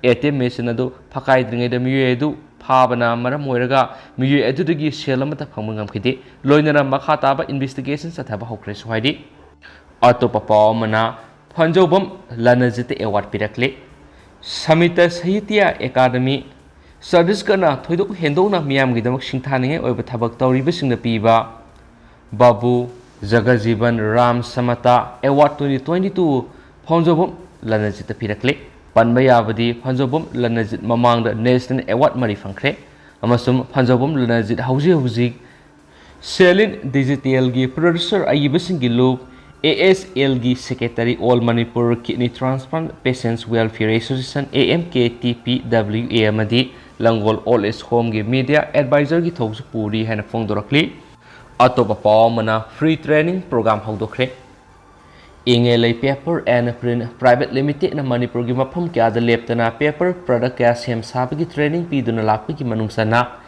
ꯑꯦ ꯇꯤ ꯑꯦꯝ ꯃꯦꯁꯤꯟ ꯑꯗꯨ ꯐꯛꯀꯥꯏꯗ꯭ꯔꯤꯉꯩꯗ ꯃꯤꯑꯣꯏ ꯑꯗꯨ ꯐꯥꯕꯅ ꯃꯔꯝ ꯑꯣꯏꯔꯒ ꯃꯤꯑꯣꯏ ꯑꯗꯨꯗꯒꯤ ꯁꯦꯜ ꯑꯃꯠꯇ ꯐꯪꯕ ꯉꯝꯈꯤꯗꯦ꯫ ꯂꯣꯏꯅꯅ ꯃꯈꯥ ꯇꯥꯕ ꯏꯟꯚꯦꯁꯇꯤꯒꯦꯁꯟ ꯆꯠꯊꯕ ꯍꯧꯈ꯭ꯔꯦꯁꯨ ꯍꯥꯏꯔꯤ꯫ ꯑꯇꯣꯞꯄ ꯄꯥꯎ ꯑꯃꯅ, ꯐꯟꯖꯧꯕꯝ ꯂꯅꯖꯤꯠꯇ ꯑꯦꯋꯥꯔꯗ ꯄꯤꯔꯛꯂꯦ꯫ ꯁꯃꯤꯇ ꯁꯥꯍꯤꯇ꯭ꯌ ꯑꯦꯀꯥꯗꯃꯤ ꯁꯇꯤꯁꯒꯔꯅ ꯊꯣꯏꯗꯣꯛ ꯍꯦꯟꯗꯣꯛꯅ ꯃꯤꯌꯥꯝꯒꯤꯗꯃꯛ ꯁꯤꯡꯊꯥꯅꯤꯡꯉꯥꯏ ꯑꯣꯏꯕ ꯊꯕꯛ ꯇꯧꯔꯤꯕꯁꯤꯡꯗ ꯄꯤꯕ Babu Jagjivan Ram Samata award twenty twenty two ꯐꯟꯖꯧꯕꯝ ꯂꯅꯖꯤꯠꯇ ꯄꯤꯔꯛꯂꯦ꯫ ꯄꯟꯕ ꯌꯥꯕꯗꯤ ꯐꯟꯖꯧꯕꯝ ꯂꯅꯖꯤꯠ ꯃꯃꯥꯡꯗ ꯅꯦꯁꯅꯦꯜ ꯑꯦꯋꯥꯔꯗ ꯃꯔꯤ ꯐꯪꯈ꯭ꯔꯦ ꯑꯃꯁꯨꯡ ꯐꯟꯖꯧꯕꯝ ꯂꯅꯖꯤꯠ ꯍꯧꯖꯤꯛ ꯍꯧꯖꯤꯛ ꯁꯦꯂꯤꯟ ꯗꯤꯖꯤꯇꯦꯜꯒꯤ ꯄ꯭ꯔꯣꯗ꯭ꯌꯨꯁꯔ ꯑꯏꯕꯁꯤꯡꯒꯤ ꯂꯨꯞ, ꯑꯦ ꯑꯦꯁ ꯑꯦꯜꯒꯤ secretary, all Manipur kidney transplant patients welfare association, A M K T P W A, ꯑꯃꯗꯤ ꯂꯪꯒꯣꯜ ꯑꯣꯜ ꯑꯦꯖ ꯍꯣꯝꯒꯤ ꯃꯤꯗꯤꯌꯥ ꯑꯦꯗꯚꯥꯏꯖꯔꯒꯤ ꯊꯧꯁꯨ ꯄꯨꯔꯤ ꯍꯥꯏꯅ ꯐꯣꯡꯗꯣꯔꯛꯂꯤ꯫ ꯑꯇꯣꯞꯄ ꯄꯥꯎ ꯑꯃꯅ, free training program ꯍꯧꯗꯣꯛꯈ꯭ꯔꯦ꯫ ꯏꯉꯦꯂꯩ Paper and Print Private Limitedꯅ ꯃꯅꯤꯄꯨꯔꯒꯤ ꯃꯐꯝ ꯀꯌꯥꯗ ꯂꯦꯞꯇꯅ paper product ꯀꯌꯥ ꯁꯦꯝ ꯁꯥꯕꯒꯤ training ꯄꯤꯗꯨꯅ ꯂꯥꯛꯄꯒꯤ ꯃꯅꯨꯡ ꯆꯟꯅ,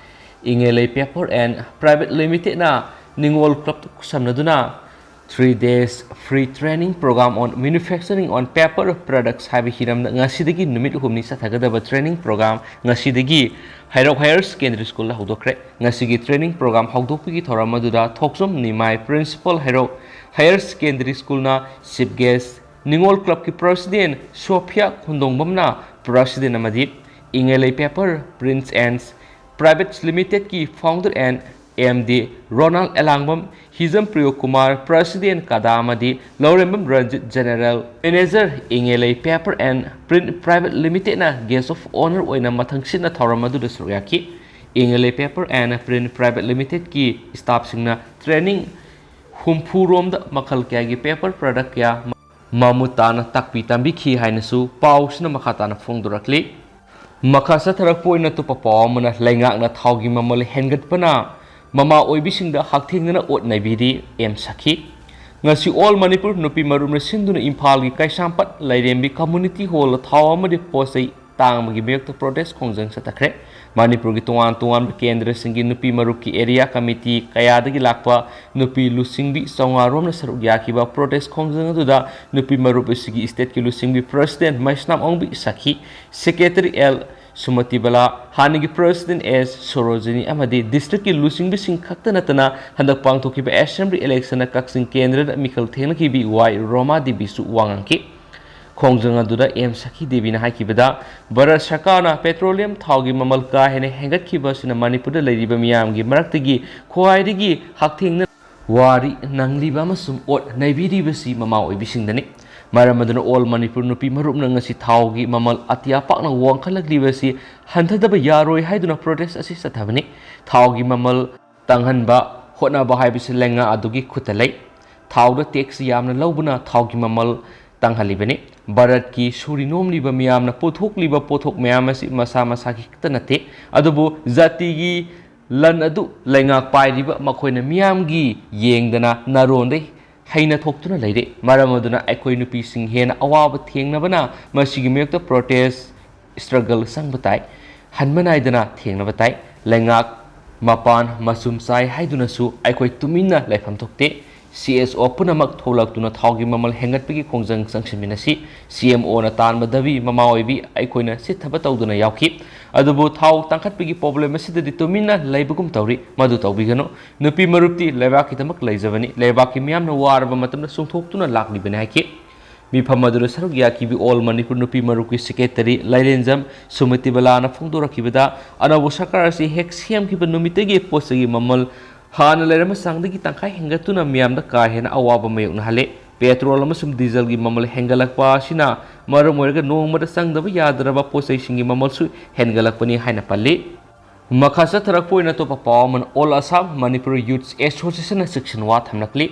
ꯏꯉꯦꯂꯩ Paper and Private Limitedꯅ ꯅꯤꯉꯣꯜ club ꯈꯨꯠꯁꯝꯅꯗꯨꯅ three days free training program on manufacturing on paper products ꯍꯥꯏꯕ ꯍꯤꯔꯝꯗ ꯉꯁꯤꯗꯒꯤ ꯅꯨꯃꯤꯠ ꯍꯨꯝꯅꯤ ꯆꯠꯊꯒꯗꯕ training program ꯉꯁꯤꯗꯒꯤ ꯍꯩꯔꯣꯛ Higher Secondary Schoolꯗ ꯍꯧꯗꯣꯛꯈ꯭ꯔꯦ꯫ ꯉꯁꯤꯒꯤ training program ꯍꯧꯗꯣꯛꯄꯒꯤ ꯊꯧꯔꯝ ꯑꯗꯨꯗ ꯊꯣꯛꯆꯣꯝ ꯅꯤꯃꯥꯏ, Principal, ꯍꯩꯔꯣꯛ Higher Secondary Schoolꯅ chief guest, ꯅꯤꯉꯣꯜ clubꯀꯤ president ꯁꯣꯐꯤꯌꯥ ꯈꯨꯟꯗꯣꯡꯕꯝꯅ president ꯑꯃꯗꯤ ꯏꯉꯦꯂꯩ Paper Prints and Private Limitedꯀꯤ founder and MD Ronal Elangbam, Hijam ꯄ꯭ꯔꯤꯌꯣ Kumar, president ꯀꯗꯥ ꯑꯃꯗꯤ ꯂꯧꯔꯦꯝꯕꯝ Ranjit, general manager, ꯏꯉꯦꯂꯩ Paper and Print Private Limitedꯅ guest of honour ꯑꯣꯏꯅ ꯃꯊꯪꯁꯤꯠꯅ ꯊꯧꯔꯝ ꯑꯗꯨꯗ ꯁꯔꯨꯛ ꯌꯥꯈꯤ꯫ ꯏꯉꯦꯂꯩ Paper and Print Private Limitedꯀꯤ staffꯁꯤꯡꯅ training ꯍꯨꯝꯐꯨ ꯔꯣꯝꯗ ꯃꯈꯜ ꯀꯌꯥꯒꯤ paper product ꯀꯌꯥ ꯃꯃꯨꯠ ꯇꯥꯅ ꯇꯥꯛꯄꯤ ꯇꯝꯕꯤꯈꯤ ꯍꯥꯏꯅꯁꯨ ꯄꯥꯎꯁꯤꯅ ꯃꯈꯥ ꯇꯥꯅ ꯐꯣꯡꯗꯣꯔꯛꯂꯤ꯫ ꯃꯈꯥ ꯆꯠꯊꯔꯛꯄ ꯑꯣꯏꯅ ꯑꯇꯣꯞꯄ ꯄꯥꯎ ꯑꯃꯅ, ꯂꯩꯉꯥꯛꯅ ꯊꯥꯎꯒꯤ ꯃꯃꯜ ꯍꯦꯟꯒꯠꯄꯅ ꯃꯃꯥ ꯑꯣꯏꯕꯤꯁꯤꯡꯗ ꯍꯛꯊꯦꯡꯅꯅ ꯑꯣꯠ ꯅꯩꯕꯤꯔꯤ, ꯑꯦꯝ ꯁꯈꯤ꯫ ꯉꯁꯤ All Manipur ꯅꯨꯄꯤ ꯃꯔꯨꯞꯅ ꯁꯤꯟꯗꯨꯅ ꯏꯝꯐꯥꯜꯒꯤ ꯀꯩꯁꯥꯝꯄꯥꯠ ꯂꯥꯏꯔꯦꯝꯕꯤ community hallꯗ ꯊꯥꯎ ꯑꯃꯗꯤ ꯄꯣꯠ ꯆꯩ ꯇꯥꯡꯕꯒꯤ ꯃꯥꯌꯣꯛꯇ protest ꯈꯣꯡꯖꯪ ꯆꯠꯊꯈ꯭ꯔꯦ꯫ ꯃꯅꯤꯄꯨꯔꯒꯤ ꯇꯣꯉꯥꯟ ꯇꯣꯉꯥꯟꯕ ꯀꯦꯟꯗ꯭ꯔꯁꯤꯡꯒꯤ ꯅꯨꯄꯤ ꯃꯔꯨꯞꯀꯤ area committee ꯀꯌꯥꯗꯒꯤ ꯂꯥꯛꯄ ꯅꯨꯄꯤ ꯂꯨꯆꯤꯡꯕꯤ ꯆꯥꯝꯃꯉꯥ ꯔꯣꯝꯅ ꯁꯔꯨꯛ ꯌꯥꯈꯤꯕ protest ꯈꯣꯡꯖꯪ ꯑꯗꯨꯗ ꯅꯨꯄꯤ ꯃꯔꯨꯞ ꯑꯁꯤꯒꯤ stateꯀꯤ ꯂꯨꯆꯤꯡꯕꯤ president ꯃꯩꯁꯅꯥꯝ ꯑꯣꯡꯕꯤ ꯁꯈꯤ, secretary ꯑꯦꯜ ꯁꯨꯃꯇꯤꯕꯂꯥ, ꯍꯥꯟꯅꯒꯤ president ꯑꯦꯁ ꯁꯣꯔꯣꯖꯤꯅꯤ ꯑꯃꯗꯤ districtꯀꯤ ꯂꯨꯆꯤꯡꯕꯤꯁꯤꯡ ꯈꯛꯇ ꯅꯠꯇꯅ ꯍꯟꯗꯛ ꯄꯥꯡꯊꯣꯛꯈꯤꯕ assembly electionꯗ ꯀꯛꯆꯤꯡ ꯀꯦꯟꯗ꯭ꯔꯗ ꯃꯤꯈꯜ ꯊꯦꯡꯅꯈꯤꯕꯤ ꯋꯥꯏ ꯔꯣꯃꯥ ꯗꯦꯕꯤꯁꯨ ꯋꯥ ꯉꯥꯡꯈꯤ꯫ ꯈꯣꯡꯖꯪ ꯑꯗꯨꯗ ꯑꯦꯝ ꯁꯈꯤ ꯗꯦꯕꯤꯅ ꯍꯥꯏꯈꯤꯕꯗ, ꯚꯥꯔꯠ ꯁꯔꯀꯥꯔꯅ petroleum ꯊꯥꯎꯒꯤ ꯃꯃꯜ ꯀꯥ ꯍꯦꯟꯅ ꯍꯦꯟꯒꯠꯈꯤꯕ ꯑꯁꯤꯅ ꯃꯅꯤꯄꯨꯔꯗ ꯂꯩꯔꯤꯕ ꯃꯤꯌꯥꯝꯒꯤ ꯃꯔꯛꯇꯒꯤ ꯈ꯭ꯋꯥꯏꯗꯒꯤ ꯍꯛꯊꯦꯡꯅ ꯋꯥꯔꯤ ꯅꯪꯂꯤꯕ ꯑꯃꯁꯨꯡ ꯑꯣꯠ ꯅꯩꯕꯤꯔꯤꯕꯁꯤ ꯃꯃꯥ ꯑꯣꯏꯕꯤꯁꯤꯡꯗꯅꯤ꯫ ꯃꯔꯝ ꯑꯗꯨꯅ All Manipur ꯅꯨꯄꯤ ꯃꯔꯨꯞꯅ ꯉꯁꯤ ꯊꯥꯎꯒꯤ ꯃꯃꯜ ꯑꯇꯤꯌꯥ ꯄꯥꯛꯅ ꯋꯥꯡꯈꯠꯂꯛꯂꯤꯕ ꯑꯁꯤ ꯍꯟꯊꯗꯕ ꯌꯥꯔꯣꯏ ꯍꯥꯏꯗꯨꯅ protest ꯑꯁꯤ ꯆꯠꯊꯕꯅꯤ꯫ ꯊꯥꯎꯒꯤ ꯃꯃꯜ ꯇꯥꯡꯍꯟꯕ ꯍꯣꯠꯅꯕ ꯍꯥꯏꯕꯁꯤ ꯂꯩꯉꯥꯛ ꯑꯗꯨꯒꯤ ꯈꯨꯠꯇ ꯂꯩ꯫ ꯊꯥꯎꯗ tax ꯌꯥꯝꯅ ꯂꯧꯕꯅ ꯊꯥꯎꯒꯤ ꯃꯃꯜ ꯇꯥꯡꯍꯜꯂꯤꯕꯅꯤ꯫ ꯚꯥꯔꯠꯀꯤ ꯁꯨꯔꯤ ꯅꯣꯝꯂꯤꯕ ꯃꯤꯌꯥꯝꯅ ꯄꯨꯊꯣꯛꯂꯤꯕ ꯄꯣꯠꯊꯣꯛ ꯃꯌꯥꯝ ꯑꯁꯤ ꯃꯁꯥ ꯃꯁꯥꯒꯤ ꯈꯛꯇ ꯅꯠꯇꯦ, ꯑꯗꯨꯕꯨ ꯖꯥꯇꯤꯒꯤ ꯂꯟ ꯑꯗꯨ ꯂꯩꯉꯥꯛ ꯄꯥꯏꯔꯤꯕ ꯃꯈꯣꯏꯅ ꯃꯤꯌꯥꯝꯒꯤ ꯌꯦꯡꯗꯅ ꯅꯔꯣꯟꯗꯩ ꯍꯩꯅ ꯊꯣꯛꯇꯨꯅ ꯂꯩꯔꯦ꯫ ꯃꯔꯝ ꯑꯗꯨꯅ ꯑꯩꯈꯣꯏ ꯅꯨꯄꯤꯁꯤꯡ ꯍꯦꯟꯅ ꯑꯋꯥꯕ ꯊꯦꯡꯅꯕꯅ ꯃꯁꯤꯒꯤ ꯃꯥꯌꯣꯛꯇ ꯄ꯭ꯔꯣꯇꯦꯁ, ꯁ꯭ꯇ꯭ꯔꯒꯜ ꯆꯪꯕ ꯇꯥꯏ꯫ ꯍꯟꯕ ꯅꯥꯏꯗꯅ ꯊꯦꯡꯅꯕ ꯇꯥꯏ꯫ ꯂꯩꯉꯥꯛ ꯃꯄꯥꯟ ꯃꯆꯨꯝ ꯆꯥꯏ ꯍꯥꯏꯗꯨꯅꯁꯨ ꯑꯩꯈꯣꯏ ꯇꯨꯃꯤꯟꯅ ꯂꯩꯐꯝ ꯊꯣꯛꯇꯦ꯫ ꯁꯤ ꯑꯦꯁ ꯑꯣ ꯄꯨꯝꯅꯃꯛ ꯊꯣꯛꯂꯛꯇꯨꯅ ꯊꯥꯎꯒꯤ ꯃꯃꯜ ꯍꯦꯟꯒꯠꯄꯒꯤ ꯈꯣꯡꯖꯪ ꯆꯪꯁꯤꯟꯃꯤꯟꯅꯁꯤ꯫ ꯁꯤ ꯑꯦꯝ ꯑꯣꯅ ꯇꯥꯟꯕ ꯗꯥꯕꯤ ꯃꯃꯥ ꯑꯣꯏꯕꯤ ꯑꯩꯈꯣꯏꯅ ꯁꯤꯊꯕ ꯇꯧꯗꯨꯅ ꯌꯥꯎꯈꯤ꯫ ꯑꯗꯨꯕꯨ ꯊꯥꯎ ꯇꯥꯡꯈꯠꯄꯒꯤ ꯄ꯭ꯔꯣꯕ꯭ꯂꯦꯝ ꯑꯁꯤꯗꯗꯤ ꯇꯨꯃꯤꯟꯅ ꯂꯩꯕꯒꯨꯝ ꯇꯧꯔꯤ꯫ ꯃꯗꯨ ꯇꯧꯕꯤꯒꯅꯨ꯫ ꯅꯨꯄꯤ ꯃꯔꯨꯞꯇꯤ ꯂꯩꯕꯥꯛꯀꯤꯗꯃꯛ ꯂꯩꯖꯕꯅꯤ꯫ ꯂꯩꯕꯥꯛꯀꯤ ꯃꯤꯌꯥꯝꯅ ꯋꯥꯔꯕ ꯃꯇꯝꯗ ꯆꯣꯡꯊꯣꯛꯇꯨꯅ ꯂꯥꯛꯂꯤꯕꯅꯤ ꯍꯥꯏꯈꯤ꯫ ꯃꯤꯐꯝ ꯑꯗꯨꯗ ꯁꯔꯨꯛ ꯌꯥꯈꯤꯕꯤ ꯑꯣꯜ ꯃꯅꯤꯄꯨꯔ ꯅꯨꯄꯤ ꯃꯔꯨꯞꯀꯤ ꯁꯦꯀ꯭ꯔꯦꯇꯔꯤ ꯂꯥꯏꯔꯦꯟꯖꯝ ꯁꯨꯃꯇꯤꯕꯂꯥꯅ ꯐꯣꯡꯗꯣꯔꯛꯈꯤꯕꯗ, ꯑꯅꯧꯕ ꯁꯔꯀꯥꯔ ꯑꯁꯤ ꯍꯦꯛ ꯁꯦꯝꯈꯤꯕ ꯅꯨꯃꯤꯠꯇꯒꯤ ꯄꯣꯠ ꯆꯩꯒꯤ ꯃꯃꯜ ꯍꯥꯟꯅ ꯂꯩꯔꯝꯕ ꯆꯥꯡꯗꯒꯤ ꯇꯪꯈꯥꯏ ꯍꯦꯟꯒꯠꯇꯨꯅ ꯃꯤꯌꯥꯝꯗ ꯀꯥ ꯍꯦꯟꯅ ꯑꯋꯥꯕ ꯃꯥꯌꯣꯛꯅꯍꯜꯂꯦ꯫ ꯄꯦꯇ꯭ꯔꯣꯜ ꯑꯃꯁꯨꯡ ꯗꯤꯖꯜꯒꯤ ꯃꯃꯜ ꯍꯦꯟꯒꯠꯂꯛꯄ ꯑꯁꯤꯅ ꯃꯔꯝ ꯑꯣꯏꯔꯒ ꯅꯣꯡꯃꯗ ꯆꯪꯗꯕ ꯌꯥꯗ꯭ꯔꯕ ꯄꯣꯠ ꯆꯩꯁꯤꯡꯒꯤ ꯃꯃꯜꯁꯨ ꯍꯦꯟꯒꯠꯂꯛꯄꯅꯤ ꯍꯥꯏꯅ ꯄꯜꯂꯤ꯫ ꯃꯈꯥ ꯆꯠꯊꯔꯛꯄ ꯑꯣꯏꯅ ꯑꯇꯣꯞꯄ ꯄꯥꯎ ꯑꯃꯅ, ꯑꯣꯜ ꯑꯁꯥꯝ ꯃꯅꯤꯄꯨꯔ ꯌꯨꯠꯁ ꯑꯦꯁꯣꯁꯤꯌꯦꯁꯟꯅ ꯆꯦꯛꯁꯤꯟ ꯋꯥ ꯊꯝꯂꯛꯂꯤ꯫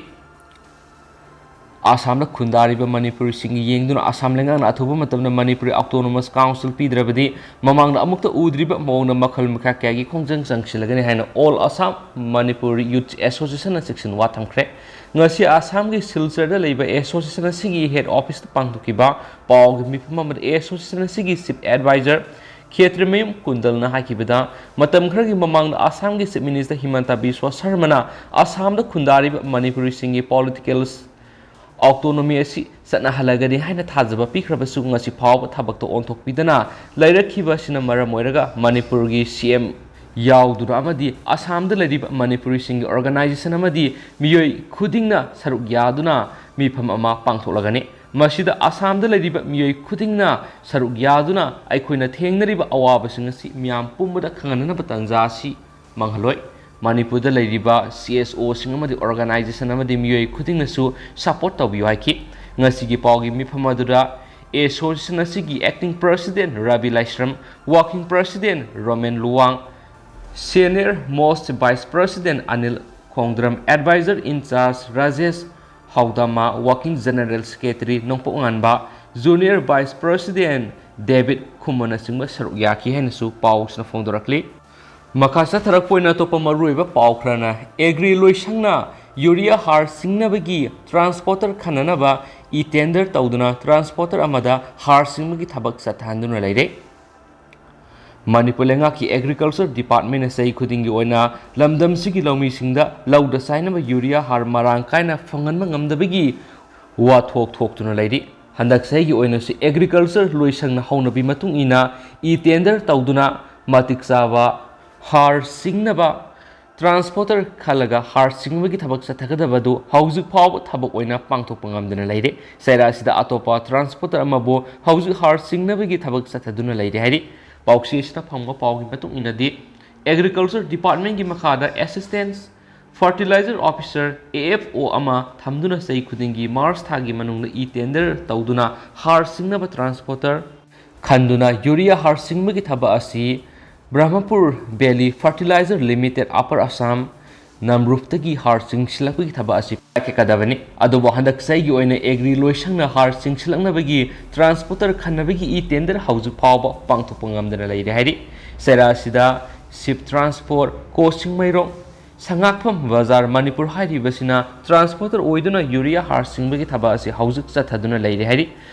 ꯑꯁꯥꯝꯗ ꯈꯨꯟꯗꯥꯔꯤꯕ ꯃꯅꯤꯄꯨꯔꯤꯁꯤꯡꯒꯤ ꯌꯦꯡꯗꯨꯅ ꯑꯁꯥꯝ ꯂꯩꯉꯥꯛꯅ ꯑꯊꯨꯕ ꯃꯇꯝꯗ ꯃꯅꯤꯄꯨꯔꯤ ꯑꯣꯇꯣꯅꯣꯃꯁ ꯀꯥꯎꯟꯁꯤꯜ ꯄꯤꯗ꯭ꯔꯕꯗꯤ ꯃꯃꯥꯡꯗ ꯑꯃꯨꯛꯇ ꯎꯗ꯭ꯔꯤꯕ ꯃꯑꯣꯡꯗ ꯃꯈꯜ ꯃꯈꯥ ꯀꯌꯥꯒꯤ ꯈꯣꯡꯖꯪ ꯆꯪꯁꯤꯜꯂꯒꯅꯤ ꯍꯥꯏꯅ ꯑꯣꯜ ꯑꯁꯥꯝ ꯃꯅꯤꯄꯨꯔꯤ ꯌꯨꯠꯁ ꯑꯦꯁꯣꯁꯤꯌꯦꯁꯟꯅ ꯆꯦꯛꯁꯤꯟ ꯋꯥ ꯊꯝꯈ꯭ꯔꯦ꯫ ꯉꯁꯤ ꯑꯁꯥꯝꯒꯤ ꯁꯤꯜꯆꯔꯗ ꯂꯩꯕ ꯑꯦꯁꯣꯁꯤꯌꯦꯁꯟ ꯑꯁꯤꯒꯤ ꯍꯦꯗ ꯑꯣꯐꯤꯁꯇ ꯄꯥꯡꯊꯣꯛꯈꯤꯕ ꯄꯥꯎꯒꯤ ꯃꯤꯐꯝ ꯑꯃꯗ ꯑꯦꯁꯣꯁꯤꯌꯦꯁꯟ ꯑꯁꯤꯒꯤ ꯆꯤꯐ ꯑꯦꯗꯚꯥꯏꯖꯔ ꯈꯦꯇ꯭ꯔꯤꯃꯌꯨꯝ ꯀꯨꯟꯗꯜꯅ ꯍꯥꯏꯈꯤꯕꯗ, ꯃꯇꯝ ꯈꯔꯒꯤ ꯃꯃꯥꯡꯗ ꯑꯁꯥꯝꯒꯤ ꯆꯤꯐ ꯃꯤꯅꯤꯁꯇꯔ ꯍꯤꯃꯟꯇ ꯕꯤꯁ꯭ꯋ ꯁꯔꯃꯅ ꯑꯁꯥꯝꯗ ꯈꯨꯟꯗꯥꯔꯤꯕ ꯃꯅꯤꯄꯨꯔꯤꯁꯤꯡꯒꯤ ꯄꯣꯂꯤꯇꯤꯀꯦꯜ ꯑꯣꯇꯣꯅꯣꯃꯤ ꯑꯁꯤ ꯆꯠꯅꯍꯜꯂꯒꯅꯤ ꯍꯥꯏꯅ ꯊꯥꯖꯕ ꯄꯤꯈ꯭ꯔꯕꯁꯨ, ꯉꯁꯤ ꯐꯥꯎꯕ ꯊꯕꯛꯇ ꯑꯣꯟꯊꯣꯛꯄꯤꯗꯅ ꯂꯩꯔꯛꯈꯤꯕ ꯑꯁꯤꯅ ꯃꯔꯝ ꯑꯣꯏꯔꯒ ꯃꯅꯤꯄꯨꯔꯒꯤ ꯁꯤ ꯑꯦꯝ ꯌꯥꯎꯗꯨꯅ ꯑꯃꯗꯤ ꯑꯁꯥꯝꯗ ꯂꯩꯔꯤꯕ ꯃꯅꯤꯄꯨꯔꯤꯁꯤꯡꯒꯤ ꯑꯣꯔꯒꯅꯥꯏꯖꯦꯁꯟ ꯑꯃꯗꯤ ꯃꯤꯑꯣꯏ ꯈꯨꯗꯤꯡꯅ ꯁꯔꯨꯛ ꯌꯥꯗꯨꯅ ꯃꯤꯐꯝ ꯑꯃ ꯄꯥꯡꯊꯣꯛꯂꯒꯅꯤ꯫ ꯃꯁꯤꯗ ꯑꯁꯥꯝꯗ ꯂꯩꯔꯤꯕ ꯃꯤꯑꯣꯏ ꯈꯨꯗꯤꯡꯅ ꯁꯔꯨꯛ ꯌꯥꯗꯨꯅ ꯑꯩꯈꯣꯏꯅ ꯊꯦꯡꯅꯔꯤꯕ ꯑꯋꯥꯕꯁꯤꯡ ꯑꯁꯤ ꯃꯤꯌꯥꯝ ꯄꯨꯝꯕꯗ ꯈꯪꯍꯟꯅꯅꯕ ꯇꯥꯟꯖꯥ ꯑꯁꯤ ꯃꯥꯡꯍꯜꯂꯣꯏ꯫ ꯃꯅꯤꯄꯨꯔꯗ ꯂꯩꯔꯤꯕ ꯁꯤ ꯑꯦꯁ ꯑꯣꯁꯤꯡ ꯑꯃꯗꯤ ꯑꯣꯔꯒꯅꯥꯏꯖꯦꯁꯟ ꯑꯃꯗꯤ ꯃꯤꯑꯣꯏ ꯈꯨꯗꯤꯡꯅꯁꯨ ꯁꯄꯣꯔꯠ ꯇꯧꯕꯤꯌꯨ ꯍꯥꯏꯈꯤ꯫ ꯉꯁꯤꯒꯤ ꯄꯥꯎꯒꯤ ꯃꯤꯐꯝ ꯑꯗꯨꯗ ꯑꯦꯁꯣꯁꯤꯌꯦꯁꯟ ꯑꯁꯤꯒꯤ acting president Rabi Laishram, working president Romen Luwang, senior most vice president Anil Khongdram, adviser in charge Rajesh Haodama, working general secretary Nongpok Nganba, junior vice president ꯗꯦꯕꯤꯠ ꯈꯨꯃꯟꯅꯆꯤꯡꯕ ꯁꯔꯨꯛ ꯌꯥꯈꯤ ꯍꯥꯏꯅꯁꯨ ꯄꯥꯎꯁꯤꯅ ꯐꯣꯡꯗꯣꯔꯛꯂꯤ꯫ ꯃꯈꯥ ꯆꯠꯊꯔꯛꯄ ꯑꯣꯏꯅ ꯑꯇꯣꯞꯄ ꯃꯔꯨꯑꯣꯏꯕ ꯄꯥꯎ ꯈꯔꯅ, ꯑꯦꯒ꯭ꯔꯤ ꯂꯣꯏꯁꯪꯅ ꯌꯨꯔꯤꯌꯥ ꯍꯥꯔ ꯁꯤꯡꯅꯕꯒꯤ ꯇ꯭ꯔꯥꯟꯁꯄꯣꯔꯇꯔ ꯈꯟꯅꯅꯕ ꯏ ꯇꯦꯟꯗꯔ ꯇꯧꯗꯨꯅ ꯇ꯭ꯔꯥꯟꯁꯄꯣꯔꯇꯔ ꯑꯃꯗ ꯍꯥꯔ ꯁꯤꯡꯕꯒꯤ ꯊꯕꯛ ꯆꯠꯊꯍꯟꯗꯨꯅ ꯂꯩꯔꯦ꯫ ꯃꯅꯤꯄꯨꯔ ꯂꯩꯉꯥꯛꯀꯤ ꯑꯦꯒ꯭ꯔꯤꯀꯜꯆꯔ ꯗꯤꯄꯥꯔꯠꯃꯦꯟꯅ ꯆꯍꯤ ꯈꯨꯗꯤꯡꯒꯤ ꯑꯣꯏꯅ ꯂꯝꯗꯝꯁꯤꯒꯤ ꯂꯧꯃꯤꯁꯤꯡꯗ ꯂꯧꯗ ꯆꯥꯏꯅꯕ ꯌꯨꯔꯤꯌꯥ ꯍꯥꯔ ꯃꯔꯥꯡ ꯀꯥꯏꯅ ꯐꯪꯍꯟꯕ ꯉꯝꯗꯕꯒꯤ ꯋꯥꯊꯣꯛ ꯊꯣꯛꯇꯨꯅ ꯂꯩꯔꯤ꯫ ꯍꯟꯗꯛ ꯆꯍꯤꯒꯤ ꯑꯣꯏꯅꯁꯨ ꯑꯦꯒ꯭ꯔꯤꯀꯜꯆꯔ ꯂꯣꯏꯁꯪꯅ ꯍꯧꯅꯕꯤ ꯃꯇꯨꯡ ꯏꯟꯅ ꯏ ꯇꯦꯟꯗꯔ ꯇꯧꯗꯨꯅ ꯃꯇꯤꯛ ꯆꯥꯕ ꯍꯥꯔ ꯁꯤꯡꯅꯕ ꯇ꯭ꯔꯥꯟꯁꯄꯣꯔꯇꯔ ꯈꯜꯂꯒ ꯍꯥꯔ ꯁꯤꯡꯕꯒꯤ ꯊꯕꯛ ꯆꯠꯊꯒꯗꯕꯗꯨ ꯍꯧꯖꯤꯛ ꯐꯥꯎꯕ ꯊꯕꯛ ꯑꯣꯏꯅ ꯄꯥꯡꯊꯣꯛꯄ ꯉꯝꯗꯅ ꯂꯩꯔꯦ꯫ ꯆꯩꯔꯥ ꯑꯁꯤꯗ ꯑꯇꯣꯞꯄ ꯇ꯭ꯔꯥꯟꯁꯄꯣꯔꯇꯔ ꯑꯃꯕꯨ ꯍꯧꯖꯤꯛ ꯍꯥꯔ ꯁꯤꯡꯅꯕꯒꯤ ꯊꯕꯛ ꯆꯠꯊꯗꯨꯅ ꯂꯩꯔꯦ ꯍꯥꯏꯔꯤ꯫ ꯄꯥꯎꯆꯦ ꯑꯁꯤꯅ ꯐꯪꯕ ꯄꯥꯎꯒꯤ ꯃꯇꯨꯡ ꯏꯟꯅꯗꯤ, ꯑꯦꯒ꯭ꯔꯤꯀꯜꯆꯔ ꯗꯤꯄꯥꯔꯠꯃꯦꯟꯒꯤ ꯃꯈꯥꯗ assistance fertiliser officer, A F O, ꯑꯃ ꯊꯝꯗꯨꯅ ꯆꯍꯤ ꯈꯨꯗꯤꯡꯒꯤ ꯃꯥꯔꯆ ꯊꯥꯒꯤ ꯃꯅꯨꯡꯗ ꯏ ꯇꯦꯟꯗꯔ ꯇꯧꯗꯨꯅ ꯍꯥꯔ ꯁꯤꯡꯅꯕ ꯇ꯭ꯔꯥꯟꯁꯄꯣꯔꯇꯔ ꯈꯟꯗꯨꯅ ꯌꯨꯔꯤꯌꯥ ꯍꯥꯔ ꯁꯤꯡꯕꯒꯤ ꯊꯕꯛ ꯑꯁꯤ Brahmaputra valley fertilizer limited, upper Assam, ꯅꯝꯔꯨꯞꯇꯒꯤ ꯍꯥꯔ ꯆꯤꯡꯁꯤꯜꯂꯛꯄꯒꯤ ꯊꯕꯛ ꯑꯁꯤ ꯄꯥꯏꯈꯠꯀꯗꯕꯅꯤ꯫ ꯑꯗꯨꯕꯨ ꯍꯟꯗꯛ ꯆꯍꯤꯒꯤ ꯑꯣꯏꯅ ꯑꯦꯒ꯭ꯔꯤ ꯂꯣꯏꯁꯪꯅ ꯍꯥꯔ ꯆꯤꯡꯁꯤꯜꯂꯛꯅꯕꯒꯤ ꯇ꯭ꯔꯥꯟꯁꯄꯣꯔꯇꯔ ꯈꯟꯅꯕꯒꯤ ꯏ ꯇꯦꯟꯗꯔ ꯍꯧꯖꯤꯛ ꯐꯥꯎꯕ ꯄꯥꯡꯊꯣꯛꯄ ꯉꯝꯗꯅ ꯂꯩꯔꯦ ꯍꯥꯏꯔꯤ꯫ ꯆꯩꯔꯥ ꯑꯁꯤꯗ ꯁꯤꯞ ꯇ꯭ꯔꯥꯟꯁꯄꯣꯔꯠ, ꯀꯣ ꯆꯤꯡꯃꯩꯔꯣꯡ, ꯁꯉꯥꯛꯐꯝ ꯕꯖꯥꯔ, ꯃꯅꯤꯄꯨꯔ ꯍꯥꯏꯔꯤꯕꯁꯤꯅ ꯇ꯭ꯔꯥꯟꯁꯄꯣꯔꯇꯔ ꯑꯣꯏꯗꯨꯅ ꯌꯨꯔꯤꯌꯥ ꯍꯥꯔ ꯆꯤꯡꯕꯒꯤ ꯊꯕꯛ ꯑꯁꯤ ꯍꯧꯖꯤꯛ ꯆꯠꯊꯗꯨꯅ ꯂꯩꯔꯦ ꯍꯥꯏꯔꯤ꯫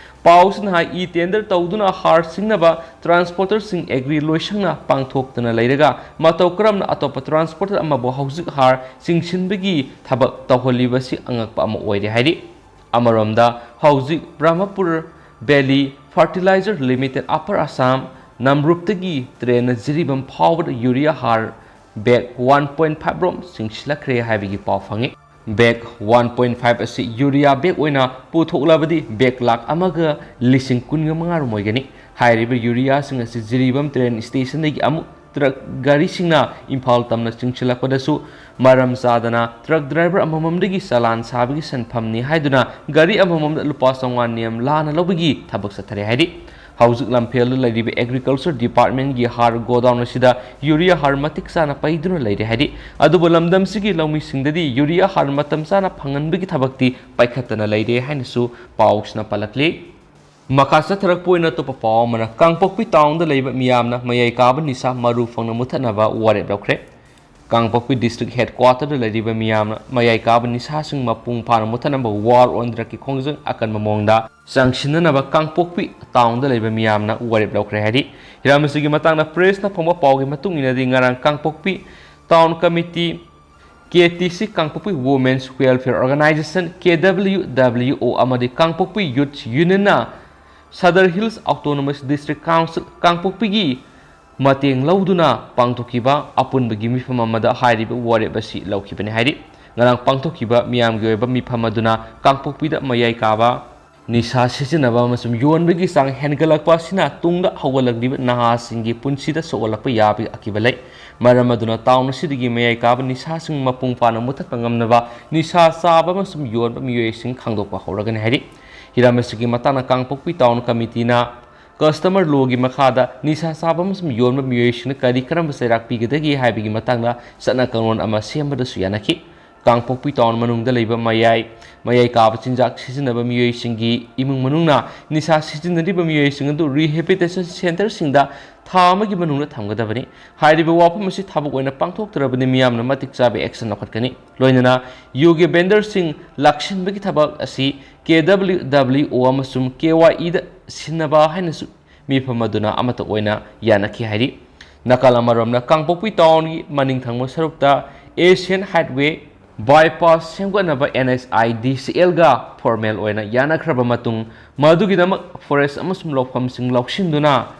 ꯄꯥꯎꯁꯤꯅ ꯍꯥꯏ, ꯏ ꯇꯦꯟꯗꯔ ꯇꯧꯗꯨꯅ ꯍꯥꯔ ꯆꯤꯡꯅꯕ ꯇ꯭ꯔꯥꯟꯁꯄꯣꯔꯇꯔꯁꯤꯡ ꯑꯦꯒ꯭ꯔꯤ ꯂꯣꯏꯁꯪꯅ ꯄꯥꯡꯊꯣꯛꯇꯨꯅ ꯂꯩꯔꯒ ꯃꯇꯧ ꯀꯔꯝꯅ ꯑꯇꯣꯞꯄ ꯇ꯭ꯔꯥꯟꯁꯄꯣꯔꯇꯔ ꯑꯃꯕꯨ ꯍꯧꯖꯤꯛ ꯍꯥꯔ ꯆꯤꯡꯁꯤꯟꯕꯒꯤ ꯊꯕꯛ ꯇꯧꯍꯜꯂꯤꯕꯁꯤ ꯑꯉꯛꯄ ꯑꯃ ꯑꯣꯏꯔꯦ ꯍꯥꯏꯔꯤ꯫ ꯑꯃꯔꯣꯝꯗ ꯍꯧꯖꯤꯛ Brahmaputra valley fertilizer limited, upper Assam, ꯅꯝꯔꯨꯞꯇꯒꯤ ꯇ꯭ꯔꯦꯟꯅ ꯖꯤꯔꯤꯕꯥꯝ ꯐꯥꯎꯕꯗ ꯌꯨꯔꯤꯌꯥ ꯍꯥꯔ ꯕꯦꯒ ꯋꯥꯟ ꯄꯣꯏꯟ ꯐꯥꯏꯚ ꯔꯣꯝ ꯆꯤꯡꯁꯤꯜꯂꯛꯈ꯭ꯔꯦ ꯍꯥꯏꯕꯒꯤ ꯄꯥꯎ ꯐꯪꯉꯤ꯫ ꯕꯦꯒ ꯋꯥꯟ ꯄꯣꯏꯟ ꯐꯥꯏꯚ ꯑꯁꯤ ꯌꯨꯔꯤꯌꯥ ꯕꯦꯒ ꯑꯣꯏꯅ ꯄꯨꯊꯣꯛꯂꯕꯗꯤ ꯕꯦꯒ ꯂꯥꯈ ꯑꯃꯒ ꯂꯤꯁꯤꯡ ꯀꯨꯟꯒ ꯃꯉꯥ ꯔꯣꯝ ꯑꯣꯏꯒꯅꯤ꯫ ꯍꯥꯏꯔꯤꯕ ꯌꯨꯔꯤꯌꯥꯁꯤꯡ ꯑꯁꯤ ꯖꯤꯔꯤꯕꯥꯝ ꯇ꯭ꯔꯦꯟ ꯁ꯭ꯇꯦꯁꯟꯗꯒꯤ ꯑꯃꯨꯛ ꯇ꯭ꯔꯛ ꯒꯥꯔꯤꯁꯤꯡꯅ ꯏꯝꯐꯥꯜ ꯇꯝꯅ ꯆꯤꯡꯁꯤꯜꯂꯛꯄꯗꯁꯨ ꯃꯔꯝ ꯆꯥꯗꯅ ꯇ꯭ꯔꯛ ꯗ꯭ꯔꯥꯏꯚꯔ ꯑꯃꯃꯝꯗꯒꯤ ꯆꯂꯥꯟ ꯁꯥꯕꯒꯤ ꯁꯦꯟꯐꯝꯅꯤ ꯍꯥꯏꯗꯨꯅ ꯒꯥꯔꯤ ꯑꯃꯃꯝꯗ ꯂꯨꯄꯥ ꯆꯥꯝꯃꯉꯥ ꯅꯤꯌꯝ ꯂꯥꯟꯅ ꯂꯧꯕꯒꯤ ꯊꯕꯛ ꯆꯠꯊꯔꯦ ꯍꯥꯏꯔꯤ꯫ ꯍꯧꯖꯤꯛ ꯂꯝꯐꯦꯜꯗ ꯂꯩꯔꯤꯕ ꯑꯦꯒ꯭ꯔꯤꯀꯜꯆꯔ ꯗꯤꯄꯥꯔꯠꯃꯦꯟꯒꯤ ꯍꯥꯔ ꯒꯣꯗꯥꯎꯟ ꯑꯁꯤꯗ ꯌꯨꯔꯤꯌꯥ ꯍꯥꯔ ꯃꯇꯤꯛ ꯆꯥꯅ ꯄꯩꯗꯨꯅ ꯂꯩꯔꯦ ꯍꯥꯏꯔꯤ꯫ ꯑꯗꯨꯕꯨ ꯂꯝꯗꯝꯁꯤꯒꯤ ꯂꯧꯃꯤꯁꯤꯡꯗꯗꯤ ꯌꯨꯔꯤꯌꯥ ꯍꯥꯔ ꯃꯇꯝ ꯆꯥꯅ ꯐꯪꯍꯟꯕꯒꯤ ꯊꯕꯛꯇꯤ ꯄꯥꯏꯈꯠꯇꯅ ꯂꯩꯔꯦ ꯍꯥꯏꯅꯁꯨ ꯄꯥꯎꯁꯤꯅ ꯄꯜꯂꯛꯂꯤ꯫ ꯃꯈꯥ ꯆꯠꯊꯔꯛꯄ ꯑꯣꯏꯅ ꯑꯇꯣꯞꯄ ꯄꯥꯎ ꯑꯃꯅ, ꯀꯥꯡꯄꯣꯛꯄꯤ ꯇꯥꯎꯟꯗ ꯂꯩꯕ ꯃꯤꯌꯥꯝꯅ ꯃꯌꯥꯏ ꯀꯥꯕ ꯅꯤꯁꯥ ꯃꯔꯨ ꯐꯪꯅ ꯃꯨꯊꯠꯅꯕ ꯋꯥꯔꯦꯞ ꯂꯧꯈ꯭ꯔꯦ꯫ ꯀꯥꯡꯄꯣꯛꯄꯤ ꯗꯤꯁꯇ꯭ꯔꯤꯛ ꯍꯦꯗꯀ꯭ꯋꯥꯇꯔꯗ ꯂꯩꯔꯤꯕ ꯃꯤꯌꯥꯝꯅ ꯃꯌꯥꯏ ꯀꯥꯕ ꯅꯤꯁꯥꯁꯤꯡ ꯃꯄꯨꯡ ꯐꯥꯅ ꯃꯨꯊꯠꯅꯕ War on Drugꯀꯤ ꯈꯣꯡꯖꯪ ꯑꯀꯟꯕ ꯃꯑꯣꯡꯗ ꯆꯪꯁꯤꯟꯅꯅꯕ ꯀꯥꯡꯄꯣꯛꯄꯤ ꯇꯥꯎꯟꯗ ꯂꯩꯕ ꯃꯤꯌꯥꯝꯅ ꯋꯥꯔꯦꯞ ꯂꯧꯈ꯭ꯔꯦ ꯍꯥꯏꯔꯤ꯫ ꯍꯤꯔꯝ ꯑꯁꯤꯒꯤ ꯃꯇꯥꯡꯗ ꯄ꯭ꯔꯦꯁꯅ ꯐꯣꯡꯕ ꯄꯥꯎꯒꯤ ꯃꯇꯨꯡ ꯏꯟꯅꯗꯤ, ꯉꯔꯥꯡ ꯀꯥꯡꯄꯣꯛꯄꯤ ꯇꯥꯎꯟ ꯀꯃꯤꯇꯤ, ꯀꯦ ꯇꯤ ꯁꯤ, ꯀꯥꯡꯄꯣꯛꯄꯤ Women's Welfare Organisation, ꯀꯦ ꯗꯕ꯭ꯂꯤꯎ ꯗꯕ꯭ꯂꯤꯎ ꯑꯣ, ꯑꯃꯗꯤ ꯀꯥꯡꯄꯣꯛꯄꯤ Youth Unionꯅ Sadar Hills Autonomous District Council ꯀꯥꯡꯄꯣꯛꯄꯤꯒꯤ ꯃꯇꯦꯡ ꯂꯧꯗꯨꯅ ꯄꯥꯡꯊꯣꯛꯈꯤꯕ ꯑꯄꯨꯟꯕꯒꯤ ꯃꯤꯐꯝ ꯑꯃꯗ ꯍꯥꯏꯔꯤꯕ ꯋꯥꯔꯦꯞ ꯑꯁꯤ ꯂꯧꯈꯤꯕꯅꯤ ꯍꯥꯏꯔꯤ꯫ ꯉꯔꯥꯡ ꯄꯥꯡꯊꯣꯛꯈꯤꯕ ꯃꯤꯌꯥꯝꯒꯤ ꯑꯣꯏꯕ ꯃꯤꯐꯝ ꯑꯗꯨꯅ ꯀꯥꯡꯄꯣꯛꯄꯤꯗ ꯃꯌꯥꯏ ꯀꯥꯕ ꯅꯤꯁꯥ ꯁꯤꯖꯤꯟꯅꯕ ꯑꯃꯁꯨꯡ ꯌꯣꯟꯕꯒꯤ ꯆꯥꯡ ꯍꯦꯟꯒꯠꯂꯛꯄ ꯑꯁꯤꯅ ꯇꯨꯡꯗ ꯍꯧꯒꯠꯂꯛꯂꯤꯕ ꯅꯍꯥꯁꯤꯡꯒꯤ ꯄꯨꯟꯁꯤꯗ ꯁꯣꯛꯍꯜꯂꯛꯄ ꯌꯥꯕꯒꯤ ꯑꯀꯤꯕ ꯂꯩ꯫ ꯃꯔꯝ ꯑꯗꯨꯅ ꯇꯥꯎꯟ ꯑꯁꯤꯗꯒꯤ ꯃꯌꯥꯏ ꯀꯥꯕ ꯅꯤꯁꯥꯁꯤꯡ ꯃꯄꯨꯡ ꯐꯥꯅ ꯃꯨꯊꯠꯄ ꯉꯝꯅꯕ ꯅꯤꯁꯥ ꯆꯥꯕ ꯑꯃꯁꯨꯡ ꯌꯣꯟꯕ ꯃꯤꯑꯣꯏꯁꯤꯡ ꯈꯪꯗꯣꯛꯄ ꯍꯧꯔꯒꯅꯤ ꯍꯥꯏꯔꯤ꯫ ꯍꯤꯔꯝ ꯑꯁꯤꯒꯤ ꯃꯇꯥꯡꯗ ꯀꯥꯡꯄꯣꯛꯄꯤ ꯇꯥꯎꯟ ꯀꯃꯤꯇꯤꯅ ꯀꯁꯇꯃꯔ ꯂꯣꯒꯤ ꯃꯈꯥꯗ ꯅꯤꯁꯥ ꯆꯥꯕ ꯑꯃꯁꯨꯡ ꯌꯣꯟꯕ ꯃꯤꯑꯣꯏꯁꯤꯡꯅ ꯀꯔꯤ ꯀꯔꯝꯕ ꯆꯩꯔꯥꯛ ꯄꯤꯒꯗꯒꯦ ꯍꯥꯏꯕꯒꯤ ꯃꯇꯥꯡꯗ ꯆꯠꯅ ꯀꯥꯡꯂꯣꯟ ꯑꯃ ꯁꯦꯝꯕꯗꯁꯨ ꯌꯥꯅꯈꯤ꯫ ꯀꯥꯡꯄꯣꯛꯄꯤ ꯇꯥꯎꯟ ꯃꯅꯨꯡꯗ ꯂꯩꯕ ꯃꯌꯥꯏ, ꯃꯌꯥꯏ ꯀꯥꯕ ꯆꯤꯟꯖꯥꯛ ꯁꯤꯖꯤꯟꯅꯕ ꯃꯤꯑꯣꯏꯁꯤꯡꯒꯤ ꯏꯃꯨꯡ ꯃꯅꯨꯡꯅ ꯅꯤꯁꯥ ꯁꯤꯖꯤꯟꯅꯔꯤꯕ ꯃꯤꯑꯣꯏꯁꯤꯡ ꯑꯗꯨ rehabilitation centreꯁꯤꯡꯗ ꯊꯥ ꯑꯃꯒꯤ ꯃꯅꯨꯡꯗ ꯊꯝꯒꯗꯕꯅꯤ꯫ ꯍꯥꯏꯔꯤꯕ ꯋꯥꯐꯝ ꯑꯁꯤ ꯊꯕꯛ ꯑꯣꯏꯅ ꯄꯥꯡꯊꯣꯛꯇ꯭ꯔꯕꯗꯤ ꯃꯤꯌꯥꯝꯅ ꯃꯇꯤꯛ ꯆꯥꯕ action ꯂꯧꯈꯠꯀꯅꯤ꯫ ꯂꯣꯏꯅꯅ ꯌꯨꯒꯤ vendorꯁꯤꯡ ꯂꯥꯛꯁꯤꯟꯕꯒꯤ ꯊꯕꯛ ꯑꯁꯤ ꯀꯦ ꯗꯕ꯭ꯂꯤꯎ ꯗꯕ꯭ꯂꯤꯎ ꯑꯣ ꯑꯃꯁꯨꯡ ꯀꯦ ꯋꯥꯏ ꯏꯗ ꯁꯤꯟꯅꯕ ꯍꯥꯏꯅꯁꯨ ꯃꯤꯐꯝ ꯑꯗꯨꯅ ꯑꯃꯠꯇ ꯑꯣꯏꯅ ꯌꯥꯅꯈꯤ ꯍꯥꯏꯔꯤ꯫ ꯅꯥꯀꯜ ꯑꯃꯔꯣꯝꯅ ꯀꯥꯡꯄꯣꯛꯄꯤ ꯇꯥꯎꯟꯒꯤ ꯃꯅꯤꯡ ꯊꯪꯕ ꯁꯔꯨꯛꯇ Asian Highway bypass ꯁꯦꯝꯒꯠꯅꯕ ꯑꯦꯟ ꯑꯩꯆ ꯑꯥꯏ ꯗꯤ ꯁꯤ ꯑꯦꯜꯒ formal ꯑꯣꯏꯅ ꯌꯥꯅꯈ꯭ꯔꯕ ꯃꯇꯨꯡ, ꯃꯗꯨꯒꯤꯗꯃꯛ forest ꯑꯃꯁꯨꯡ ꯂꯧꯐꯝꯁꯤꯡ ꯂꯧꯁꯤꯟꯗꯨꯅ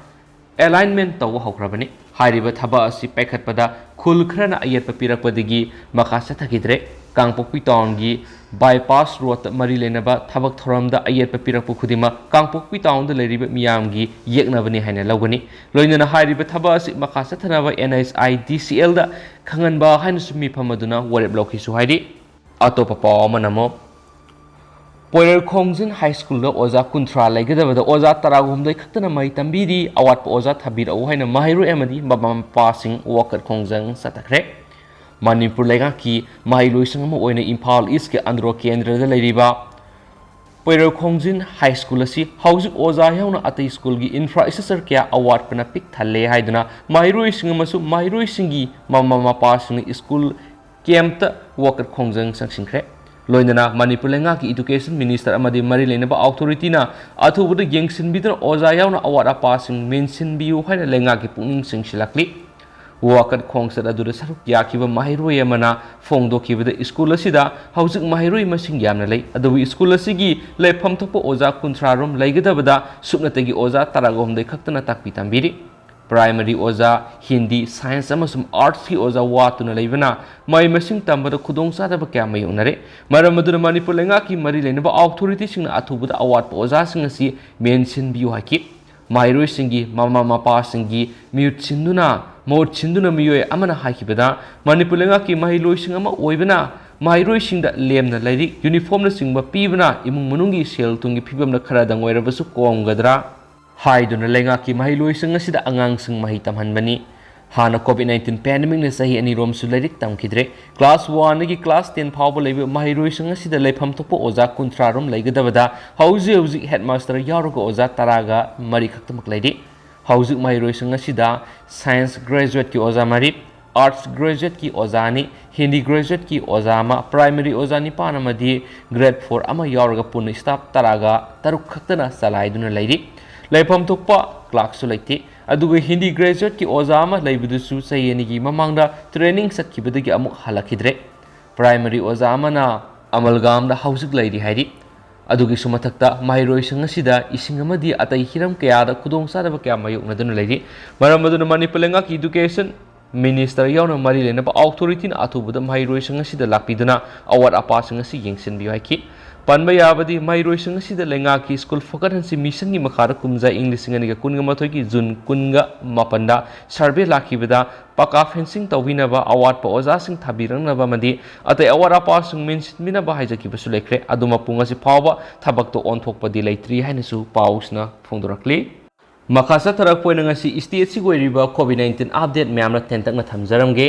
alignment ꯇꯧꯕ ꯍꯧꯈ꯭ꯔꯕꯅꯤ꯫ ꯍꯥꯏꯔꯤꯕ ꯊꯕꯛ ꯑꯁꯤ ꯄꯥꯏꯈꯠꯄꯗ ꯈꯨꯜ ꯈꯔꯅ ꯑꯌꯦꯠꯄ ꯄꯤꯔꯛꯄꯗꯒꯤ ꯃꯈꯥ ꯆꯠꯊꯈꯤꯗ꯭ꯔꯦ꯫ ꯀꯥꯡꯄꯣꯛꯄꯤ ꯇꯥꯎꯟꯒꯤ bypass roadꯇ ꯃꯔꯤ ꯂꯩꯅꯕ ꯊꯕꯛ ꯊꯧꯔꯝꯗ ꯑꯌꯦꯠꯄ ꯄꯤꯔꯛꯄ ꯈꯨꯗꯤꯡꯃꯛ ꯀꯥꯡꯄꯣꯛꯄꯤ ꯇꯥꯎꯟꯗ ꯂꯩꯔꯤꯕ ꯃꯤꯌꯥꯝꯒꯤ ꯌꯦꯛꯅꯕꯅꯤ ꯍꯥꯏꯅ ꯂꯧꯒꯅꯤ꯫ ꯂꯣꯏꯅꯅ ꯍꯥꯏꯔꯤꯕ ꯊꯕꯛ ꯑꯁꯤ ꯃꯈꯥ ꯆꯠꯊꯅꯕ ꯑꯦꯟ ꯑꯩꯆ ꯑꯥꯏ ꯗꯤ ꯁꯤ ꯑꯦꯜꯗ ꯈꯪꯍꯟꯕ ꯍꯥꯏꯅꯁꯨ ꯃꯤꯐꯝ ꯑꯗꯨꯅ ꯋꯥꯔꯦꯞ ꯂꯧꯈꯤꯁꯨ ꯍꯥꯏꯔꯤ꯫ ꯑꯇꯣꯞꯄ ꯄꯥꯎ ꯑꯃꯅ ꯑꯃꯨꯛ, ꯄꯣꯏꯔꯦꯜ ꯈꯣꯡꯖꯤꯟ ꯍꯥꯏ ꯁ꯭ꯀꯨꯜꯗ ꯑꯣꯖꯥ ꯀꯨꯟꯊ꯭ꯔꯥ ꯂꯩꯒꯗꯕꯗ ꯑꯣꯖꯥ ꯇꯔꯥꯍꯨꯝꯗꯣꯏ ꯈꯛꯇꯅ ꯃꯍꯩ ꯇꯝꯕꯤꯔꯤ, ꯑꯋꯥꯠꯄ ꯑꯣꯖꯥ ꯊꯥꯕꯤꯔꯛꯎ ꯍꯥꯏꯅ ꯃꯍꯩꯔꯣꯏ ꯑꯃꯗꯤ ꯃꯃꯥ ꯃꯄꯥꯁꯤꯡ ꯋꯥꯀꯠ ꯈꯣꯡꯖꯪ ꯆꯠꯊꯈ꯭ꯔꯦ꯫ ꯃꯅꯤꯄꯨꯔ ꯂꯩꯉꯥꯛꯀꯤ ꯃꯍꯩꯂꯣꯏꯁꯪ ꯑꯃ ꯑꯣꯏꯅ ꯏꯝꯐꯥꯜ ꯏꯁꯀꯤ ꯑꯟꯗ꯭ꯔꯣ ꯀꯦꯟꯗ꯭ꯔꯗ ꯂꯩꯔꯤꯕ ꯄꯣꯏꯔꯧ ꯈꯣꯡꯖꯤꯟ ꯍꯥꯏ ꯁ꯭ꯀꯨꯜ ꯑꯁꯤ ꯍꯧꯖꯤꯛ ꯑꯣꯖꯥ ꯌꯥꯎꯅ ꯑꯇꯩ ꯁ꯭ꯀꯨꯜꯒꯤ ꯏꯟꯐ꯭ꯔꯥ ꯁ꯭ꯇ꯭ꯔꯛꯆꯔ ꯀꯌꯥ ꯑꯋꯥꯠꯄꯅ ꯄꯤꯛ ꯊꯜꯂꯦ ꯍꯥꯏꯗꯨꯅ ꯃꯍꯩꯔꯣꯏꯁꯤꯡ ꯑꯃꯁꯨꯡ ꯃꯍꯩꯔꯣꯏꯁꯤꯡꯒꯤ ꯃꯃꯥ ꯃꯄꯥꯁꯤꯡꯅ ꯁ꯭ꯀꯨꯜ ꯀꯦꯝꯞꯇ ꯋꯥꯀꯠ ꯈꯣꯡꯖꯪ ꯆꯪꯁꯤꯟꯈ꯭ꯔꯦ꯫ ꯂꯣꯏꯅꯅ ꯃꯅꯤꯄꯨꯔ ꯂꯩꯉꯥꯛꯀꯤ ꯏꯗꯨꯀꯦꯁꯟ ꯃꯤꯅꯤꯁꯇꯔ ꯑꯃꯗꯤ ꯃꯔꯤ ꯂꯩꯅꯕ ꯑꯣꯊꯣꯔꯤꯇꯤꯅ ꯑꯊꯨꯕꯗ ꯌꯦꯡꯁꯤꯟꯕꯤꯗꯨꯅ ꯑꯣꯖꯥ ꯌꯥꯎꯅ ꯑꯋꯥꯠ ꯑꯄꯥꯁꯤꯡ ꯃꯦꯟꯁꯤꯟꯕꯤꯌꯨ ꯍꯥꯏꯅ ꯂꯩꯉꯥꯛꯀꯤ ꯄꯨꯛꯅꯤꯡ ꯆꯤꯡꯁꯤꯜꯂꯛꯂꯤ꯫ ꯋꯥꯀꯠ ꯈꯣꯡꯆꯠ ꯑꯗꯨꯗ ꯁꯔꯨꯛ ꯌꯥꯈꯤꯕ ꯃꯍꯩꯔꯣꯏ ꯑꯃꯅ ꯐꯣꯡꯗꯣꯛꯈꯤꯕꯗ ꯁ꯭ꯀꯨꯜ ꯑꯁꯤꯗ ꯍꯧꯖꯤꯛ ꯃꯍꯩꯔꯣꯏ ꯃꯁꯤꯡ ꯌꯥꯝꯅ ꯂꯩ, ꯑꯗꯨꯕꯨ ꯁ꯭ꯀꯨꯜ ꯑꯁꯤꯒꯤ ꯂꯩꯐꯝ ꯊꯣꯛꯄ ꯑꯣꯖꯥ ꯀꯨꯟꯊ꯭ꯔꯥ ꯔꯣꯝ ꯂꯩꯒꯗꯕꯗ ꯁꯨꯞꯅꯇꯒꯤ ꯑꯣꯖꯥ ꯇꯔꯥꯒ ꯍꯨꯝꯗꯣꯏ ꯈꯛꯇꯅ ꯇꯥꯛꯄꯤ ꯇꯝꯕꯤꯔꯤ꯫ ꯄ꯭ꯔꯥꯏꯃꯔꯤ ꯑꯣꯖꯥ, ꯍꯤꯟꯗꯤ, ꯁꯥꯏꯟꯁ ꯑꯃꯁꯨꯡ ꯑꯥꯔꯠꯁꯀꯤ ꯑꯣꯖꯥ ꯋꯥꯠꯇꯨꯅ ꯂꯩꯕꯅ ꯃꯍꯩ ꯃꯁꯤꯡ ꯇꯝꯕꯗ ꯈꯨꯗꯣꯡꯆꯥꯗꯕ ꯀꯌꯥ ꯃꯥꯌꯣꯛꯅꯔꯦ꯫ ꯃꯔꯝ ꯑꯗꯨꯅ ꯃꯅꯤꯄꯨꯔ ꯂꯩꯉꯥꯛꯀꯤ ꯃꯔꯤ ꯂꯩꯅꯕ ꯑꯣꯊꯣꯔꯤꯇꯤꯁꯤꯡꯅ ꯑꯊꯨꯕꯗ ꯑꯋꯥꯠꯄ ꯑꯣꯖꯥꯁꯤꯡ ꯑꯁꯤ ꯃꯦꯟꯁꯤꯟꯕꯤꯌꯨ ꯍꯥꯏꯈꯤ꯫ ꯃꯍꯩꯔꯣꯏꯁꯤꯡꯒꯤ ꯃꯃꯥ ꯃꯄꯥꯁꯤꯡꯒꯤ ꯃꯤꯍꯨꯠ ꯁꯤꯟꯗꯨꯅ, ꯃꯍꯨꯠ ꯁꯤꯟꯗꯨꯅ ꯃꯤꯑꯣꯏ ꯑꯃꯅ ꯍꯥꯏꯈꯤꯕꯗ, ꯃꯅꯤꯄꯨꯔ ꯂꯩꯉꯥꯛꯀꯤ ꯃꯍꯩꯔꯣꯏꯁꯤꯡ ꯑꯃ ꯑꯣꯏꯕꯅ ꯃꯍꯩꯔꯣꯏꯁꯤꯡꯗ ꯂꯦꯝꯅ ꯂꯥꯏꯔꯤꯛ, ꯌꯨꯅꯤꯐꯣꯔꯝꯅꯆꯤꯡꯕ ꯄꯤꯕꯅ ꯏꯃꯨꯡ ꯃꯅꯨꯡꯒꯤ ꯁꯦꯜ ꯊꯨꯝꯒꯤ ꯐꯤꯕꯝꯗ ꯈꯔꯗꯪ ꯑꯣꯏꯔꯕꯁꯨ ꯀꯣꯝꯒꯗ꯭ꯔꯥ ꯍꯥꯏꯗꯨꯅ ꯂꯩꯉꯥꯛꯀꯤ ꯃꯍꯩꯔꯣꯏꯁꯤꯡ ꯑꯁꯤꯗ ꯑꯉꯥꯡꯁꯤꯡ ꯃꯍꯩ ꯇꯝꯍꯟꯕꯅꯤ꯫ ꯍꯥꯟꯅ ꯀꯣꯚꯤꯗ ꯅꯥꯏꯟꯇꯤꯟ ꯄꯦꯟꯗꯦꯃꯤꯛꯅ ꯆꯍꯤ ꯑꯅꯤꯔꯣꯝꯁꯨ ꯂꯥꯏꯔꯤꯛ ꯇꯝꯈꯤꯗ꯭ꯔꯦ꯫ ꯀ꯭ꯂꯥꯁ ꯋꯥꯟꯗꯒꯤ ꯀ꯭ꯂꯥꯁ ꯇꯦꯟ ꯐꯥꯎꯕ ꯂꯩꯕ ꯃꯍꯩꯔꯣꯏꯁꯤꯡ ꯑꯁꯤꯗ ꯂꯩꯐꯝ ꯊꯣꯛꯄ ꯑꯣꯖꯥ ꯀꯨꯟꯊ꯭ꯔꯥ ꯔꯣꯝ ꯂꯩꯒꯗꯕꯗ ꯍꯧꯖꯤꯛ ꯍꯧꯖꯤꯛ ꯍꯦꯗꯃꯥꯁꯇꯔ ꯌꯥꯎꯔꯒ ꯑꯣꯖꯥ ꯇꯔꯥꯒ ꯃꯔꯤ ꯈꯛꯇꯃꯛ ꯂꯩꯔꯤ꯫ ꯍꯧꯖꯤꯛ ꯃꯍꯩꯔꯣꯏꯁꯤꯡ ꯑꯁꯤꯗ ꯁꯥꯏꯟꯁ ꯒ꯭ꯔꯦꯖꯨꯋꯦꯠꯀꯤ ꯑꯣꯖꯥ ꯃꯔꯤ, ꯑꯥꯔꯠꯁ ꯒ꯭ꯔꯦꯖꯨꯋꯦꯠꯀꯤ ꯑꯣꯖꯥ ꯑꯅꯤ, ꯍꯤꯟꯗꯤ ꯒ꯭ꯔꯦꯖꯨꯋꯦꯠꯀꯤ ꯑꯣꯖꯥ ꯑꯃ, ꯄ꯭ꯔꯥꯏꯃꯔꯤ ꯑꯣꯖꯥ ꯅꯤꯄꯥꯟ ꯑꯃꯗꯤ ꯒ꯭ꯔꯦꯗ ꯐꯣꯔ ꯑꯃ ꯌꯥꯎꯔꯒ ꯄꯨꯟꯅ ꯁ꯭ꯇꯥꯐ ꯇꯔꯥꯒ ꯇꯔꯨꯛ ꯈꯛꯇꯅ ꯆꯂꯥꯏꯗꯨꯅ ꯂꯩꯔꯤ꯫ ꯂꯩꯐꯝ ꯊꯣꯛꯄ ꯀ꯭ꯂꯥꯔꯛꯁꯨ ꯂꯩꯇꯦ꯫ ꯑꯗꯨꯒ ꯍꯤꯟꯗꯤ ꯒ꯭ꯔꯦꯖꯨꯋꯦꯠꯀꯤ ꯑꯣꯖꯥ ꯑꯃ ꯂꯩꯕꯗꯨꯁꯨ ꯆꯍꯤ ꯑꯅꯤꯒꯤ ꯃꯃꯥꯡꯗ ꯇ꯭ꯔꯦꯅꯤꯡ ꯆꯠꯈꯤꯕꯗꯒꯤ ꯑꯃꯨꯛ ꯍꯜꯂꯛꯈꯤꯗ꯭ꯔꯦ꯫ ꯄ꯭ꯔꯥꯏꯃꯔꯤ ꯑꯣꯖꯥ ꯑꯃꯅ ꯑꯃꯜꯒꯥꯝꯗ ꯍꯧꯖꯤꯛ ꯂꯩꯔꯤ ꯍꯥꯏꯔꯤ꯫ ꯑꯗꯨꯒꯤꯁꯨ ꯃꯊꯛꯇ ꯃꯍꯩꯔꯣꯏꯁꯤꯡ ꯑꯁꯤꯗ ꯏꯁꯤꯡ ꯑꯃꯗꯤ ꯑꯇꯩ ꯍꯤꯔꯝ ꯀꯌꯥꯗ ꯈꯨꯗꯣꯡꯆꯥꯗꯕ ꯀꯌꯥ ꯃꯥꯌꯣꯛꯅꯗꯨꯅ ꯂꯩꯔꯤ꯫ ꯃꯔꯝ ꯑꯗꯨꯅ ꯃꯅꯤꯄꯨꯔ ꯂꯩꯉꯥꯛꯀꯤ ꯏꯗꯨꯀꯦꯁꯟ ꯃꯤꯅꯤꯁꯇꯔ ꯌꯥꯎꯅ ꯃꯔꯤ ꯂꯩꯅꯕ ꯑꯣꯊꯣꯔꯤꯇꯤꯅ ꯑꯊꯨꯕꯗ ꯃꯍꯩꯔꯣꯏꯁꯤꯡ ꯑꯁꯤꯗ ꯂꯥꯛꯄꯤꯗꯨꯅ ꯑꯋꯥꯠ ꯑꯄꯥꯁꯤꯡ ꯑꯁꯤ ꯌꯦꯡꯁꯤꯟꯕꯤꯌꯨ ꯍꯥꯏꯈꯤ꯫ ꯄꯟꯕ ꯌꯥꯕꯗꯤ, ꯃꯍꯩꯔꯣꯏꯁꯤꯡ ꯑꯁꯤꯗ ꯂꯩꯉꯥꯛꯀꯤ ꯁ꯭ꯀꯨꯜ ꯐꯒꯠꯍꯟꯁꯤ ꯃꯤꯁꯟꯒꯤ ꯃꯈꯥꯗ ꯀꯨꯝꯖꯥ ꯏꯪ ꯂꯤꯁꯤꯡ ꯑꯅꯤꯒ ꯀꯨꯟꯒ ꯃꯥꯊꯣꯏꯒꯤ ꯖꯨꯟ ꯀꯨꯟꯒ ꯃꯥꯄꯟꯗ ꯁꯔꯚꯦ ꯂꯥꯛꯈꯤꯕꯗ ꯄꯀꯥ ꯐꯦꯟꯁꯤꯡ ꯇꯧꯕꯤꯅꯕ ꯑꯋꯥꯠꯄ ꯑꯣꯖꯥꯁꯤꯡ ꯊꯥꯕꯤꯔꯛꯅꯕ ꯑꯃꯗꯤ ꯑꯇꯩ ꯑꯋꯥꯠ ꯑꯄꯥꯁꯤꯡ ꯃꯦꯟꯁꯤꯟꯕꯤꯅꯕ ꯍꯥꯏꯖꯈꯤꯕꯁꯨ ꯂꯩꯈ꯭ꯔꯦ꯫ ꯑꯗꯨ ꯃꯄꯨꯡ ꯑꯁꯤ ꯐꯥꯎꯕ ꯊꯕꯛꯇ ꯑꯣꯟꯊꯣꯛꯄꯗꯤ ꯂꯩꯇ꯭ꯔꯤ ꯍꯥꯏꯅꯁꯨ ꯄꯥꯎꯁꯤꯅ ꯐꯣꯡꯗꯣꯔꯛꯂꯤ꯫ ꯃꯈꯥ ꯆꯠꯊꯔꯛꯄ ꯑꯣꯏꯅ ꯉꯁꯤ ꯁ꯭ꯇꯦꯠꯁꯤꯒꯤ ꯑꯣꯏꯔꯤꯕ ꯀꯣꯚꯤꯗ ꯅꯥꯏꯟꯇꯤꯟ ꯑꯞꯗꯦꯠ ꯃꯌꯥꯝꯅ ꯇꯦꯟꯇꯛꯅ ꯊꯝꯖꯔꯝꯒꯦ꯫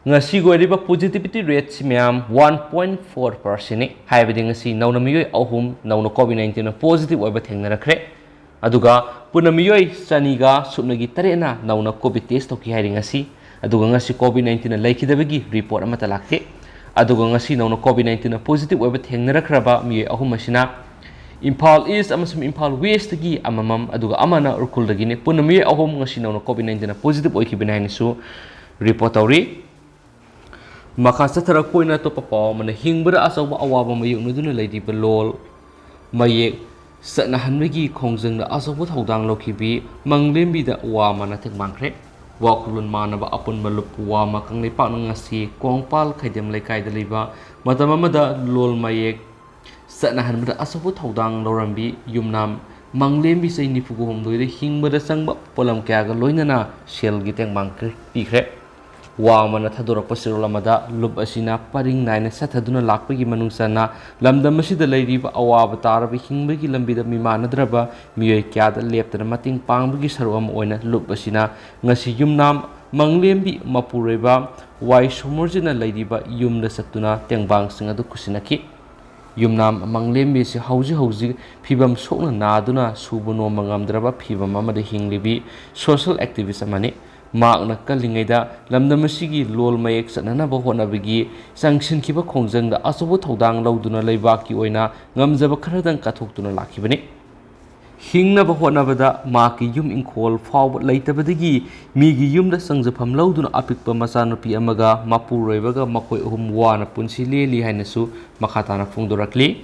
ꯉꯁꯤꯒꯤ ꯑꯣꯏꯔꯤꯕ positivity rateꯁꯤ ꯃꯌꯥꯝ one point four percentꯅꯤ꯫ ꯍꯥꯏꯕꯗꯤ ꯉꯁꯤ ꯅꯧꯅ ꯃꯤꯑꯣꯏ ꯑꯍꯨꯝ ꯅꯧꯅ COVID nineteenꯅ positive ꯑꯣꯏꯕ ꯊꯦꯡꯅꯔꯛꯈ꯭ꯔꯦ꯫ ꯑꯗꯨꯒ ꯄꯨꯟꯅ ꯃꯤꯑꯣꯏ ꯆꯅꯤꯒ ꯁꯨꯞꯅꯒꯤ ꯇꯔꯦꯠꯅ ꯅꯧꯅ COVID test ꯇꯧꯈꯤ ꯍꯥꯏꯔꯤ ꯉꯁꯤ꯫ ꯑꯗꯨꯒ ꯉꯁꯤ COVID nineteenꯅ ꯂꯩꯈꯤꯗꯕꯒꯤ report ꯑꯃꯠꯇ ꯂꯥꯛꯇꯦ꯫ ꯑꯗꯨꯒ ꯉꯁꯤ ꯅꯧꯅ COVID nineteenꯅ positive ꯑꯣꯏꯕ ꯊꯦꯡꯅꯔꯛꯈ꯭ꯔꯕ ꯃꯤꯑꯣꯏ ꯑꯍꯨꯝ ꯑꯁꯤꯅ ꯏꯝꯐꯥꯜ East ꯑꯃꯁꯨꯡ ꯏꯝꯐꯥꯜ Westꯇꯒꯤ ꯑꯃꯃꯝ, ꯑꯗꯨꯒ ꯑꯃꯅ ꯎꯈ꯭ꯔꯨꯜꯗꯒꯤꯅꯤ꯫ ꯄꯨꯟꯅ ꯃꯤꯑꯣꯏ ꯑꯍꯨꯝ ꯉꯁꯤ ꯅꯧꯅ COVID nineteenꯅ positive ꯑꯣꯏꯈꯤꯕꯅꯤ ꯍꯥꯏꯅꯁꯨ report ꯇꯧꯔꯤ꯫ ꯃꯈꯥ ꯆꯠꯊꯔꯛꯄ ꯑꯣꯏꯅ ꯑꯇꯣꯞꯄ ꯄꯥꯎ ꯑꯃꯅ, ꯍꯤꯡꯕꯗ ꯑꯆꯧꯕ ꯑꯋꯥꯕ ꯃꯥꯌꯣꯛꯅꯗꯨꯅ ꯂꯩꯔꯤꯕ ꯂꯣꯜ ꯃꯌꯦꯛ ꯆꯠꯅꯍꯟꯕꯒꯤ ꯈꯣꯡꯖꯪꯗ ꯑꯆꯧꯕ ꯊꯧꯗꯥꯡ ꯂꯧꯈꯤꯕꯤ ꯃꯪꯂꯦꯝꯕꯤꯗ ꯋꯥꯃꯅ ꯇꯦꯡꯕꯥꯡꯈ꯭ꯔꯦ꯫ ꯋꯥꯈꯜꯂꯣꯟ ꯃꯥꯟꯅꯕ ꯑꯄꯨꯟꯕ ꯂꯨꯞ ꯋꯥꯃ ꯀꯪꯂꯩꯄꯥꯛꯅ ꯉꯁꯤ ꯀꯣꯡꯄꯥꯜ ꯈꯩꯗꯦꯝ ꯂꯩꯀꯥꯏꯗ ꯂꯩꯕ ꯃꯇꯝ ꯑꯃꯗ ꯂꯣꯜ ꯃꯌꯦꯛ ꯆꯠꯅꯍꯟꯕꯗ ꯑꯆꯧꯕ ꯊꯧꯗꯥꯡ ꯂꯧꯔꯝꯕꯤ ꯌꯨꯝꯅꯥꯝ ꯃꯪꯂꯦꯝꯕꯤ ꯆꯍꯤ ꯅꯤꯐꯨ ꯍꯨꯝꯗꯣꯏꯗ ꯍꯤꯡꯕꯗ ꯆꯪꯕ ꯄꯣꯠꯂꯝ ꯀꯌꯥꯒ ꯂꯣꯏꯅꯅ ꯁꯦꯜꯒꯤ ꯇꯦꯡꯕꯥꯡ ꯄꯤꯈ꯭ꯔꯦ꯫ ꯋꯥꯃꯅ ꯊꯥꯗꯣꯔꯛꯄ ꯆꯦꯔꯣꯜ ꯑꯃꯗ ꯂꯨꯞ ꯑꯁꯤꯅ ꯄꯔꯤꯡ ꯅꯥꯏꯅ ꯆꯠꯊꯗꯨꯅ ꯂꯥꯛꯄꯒꯤ ꯃꯅꯨꯡ ꯆꯟꯅ ꯂꯝꯗꯝ ꯑꯁꯤꯗ ꯂꯩꯔꯤꯕ ꯑꯋꯥꯕ ꯇꯥꯔꯕ ꯍꯤꯡꯕꯒꯤ ꯂꯝꯕꯤꯗ ꯃꯤꯃꯥꯟꯅꯗ꯭ꯔꯕ ꯃꯤꯑꯣꯏ ꯀꯌꯥꯗ ꯂꯦꯞꯇꯅ ꯃꯇꯦꯡ ꯄꯥꯡꯕꯒꯤ ꯁꯔꯨꯛ ꯑꯃ ꯑꯣꯏꯅ ꯂꯨꯞ ꯑꯁꯤꯅ ꯉꯁꯤ ꯌꯨꯝꯅꯥꯝ ꯃꯪꯂꯦꯝꯕꯤ ꯃꯄꯨꯔꯣꯏꯕ ꯋꯥꯏ ꯁꯣꯃꯣꯔꯖꯤꯠꯅ ꯂꯩꯔꯤꯕ ꯌꯨꯝꯗ ꯆꯠꯇꯨꯅ ꯇꯦꯡꯕꯥꯡꯁꯤꯡ ꯑꯗꯨ ꯈꯨꯠꯁꯤꯟꯅꯈꯤ꯫ ꯌꯨꯝꯅꯥꯝ ꯃꯪꯂꯦꯝꯕꯤꯁꯤ ꯍꯧꯖꯤꯛ ꯍꯧꯖꯤꯛ ꯐꯤꯕꯝ ꯁꯣꯛꯅ ꯅꯥꯗꯨꯅ ꯁꯨꯕ ꯅꯣꯝꯕ ꯉꯝꯗ꯭ꯔꯕ ꯐꯤꯕꯝ ꯑꯃꯗ ꯍꯤꯡꯂꯤꯕꯤ social activist ꯑꯃꯅꯤ꯫ ꯃꯍꯥꯛꯅ ꯀꯜꯂꯤꯉꯩꯗ ꯂꯝꯗꯝ ꯑꯁꯤꯒꯤ ꯂꯣꯜ ꯃꯌꯦꯛ ꯆꯠꯅꯅꯕ ꯍꯣꯠꯅꯕꯒꯤ ꯆꯪꯁꯤꯟꯈꯤꯕ ꯈꯣꯡꯖꯪꯗ ꯑꯆꯧꯕ ꯊꯧꯗꯥꯡ ꯂꯧꯗꯨꯅ ꯂꯩꯕꯥꯛꯀꯤ ꯑꯣꯏꯅ ꯉꯝꯖꯕ ꯈꯔꯗꯪ ꯀꯠꯊꯣꯛꯇꯨꯅ ꯂꯥꯛꯈꯤꯕꯅꯤ꯫ ꯍꯤꯡꯅꯕ ꯍꯣꯠꯅꯕꯗ ꯃꯍꯥꯛꯀꯤ ꯌꯨꯝ ꯏꯪꯈꯣꯜ ꯐꯥꯎꯕ ꯂꯩꯇꯕꯗꯒꯤ ꯃꯤꯒꯤ ꯌꯨꯝꯗ ꯆꯪꯖꯐꯝ ꯂꯧꯗꯨꯅ ꯑꯄꯤꯛꯄ ꯃꯆꯥꯅꯨꯄꯤ ꯑꯃꯒ ꯃꯄꯨꯔꯣꯏꯕꯒ ꯃꯈꯣꯏ ꯑꯍꯨꯝ ꯋꯥꯅ ꯄꯨꯟꯁꯤ ꯂꯦꯜꯂꯤ ꯍꯥꯏꯅꯁꯨ ꯃꯈꯥ ꯇꯥꯅ ꯐꯣꯡꯗꯣꯔꯛꯂꯤ꯫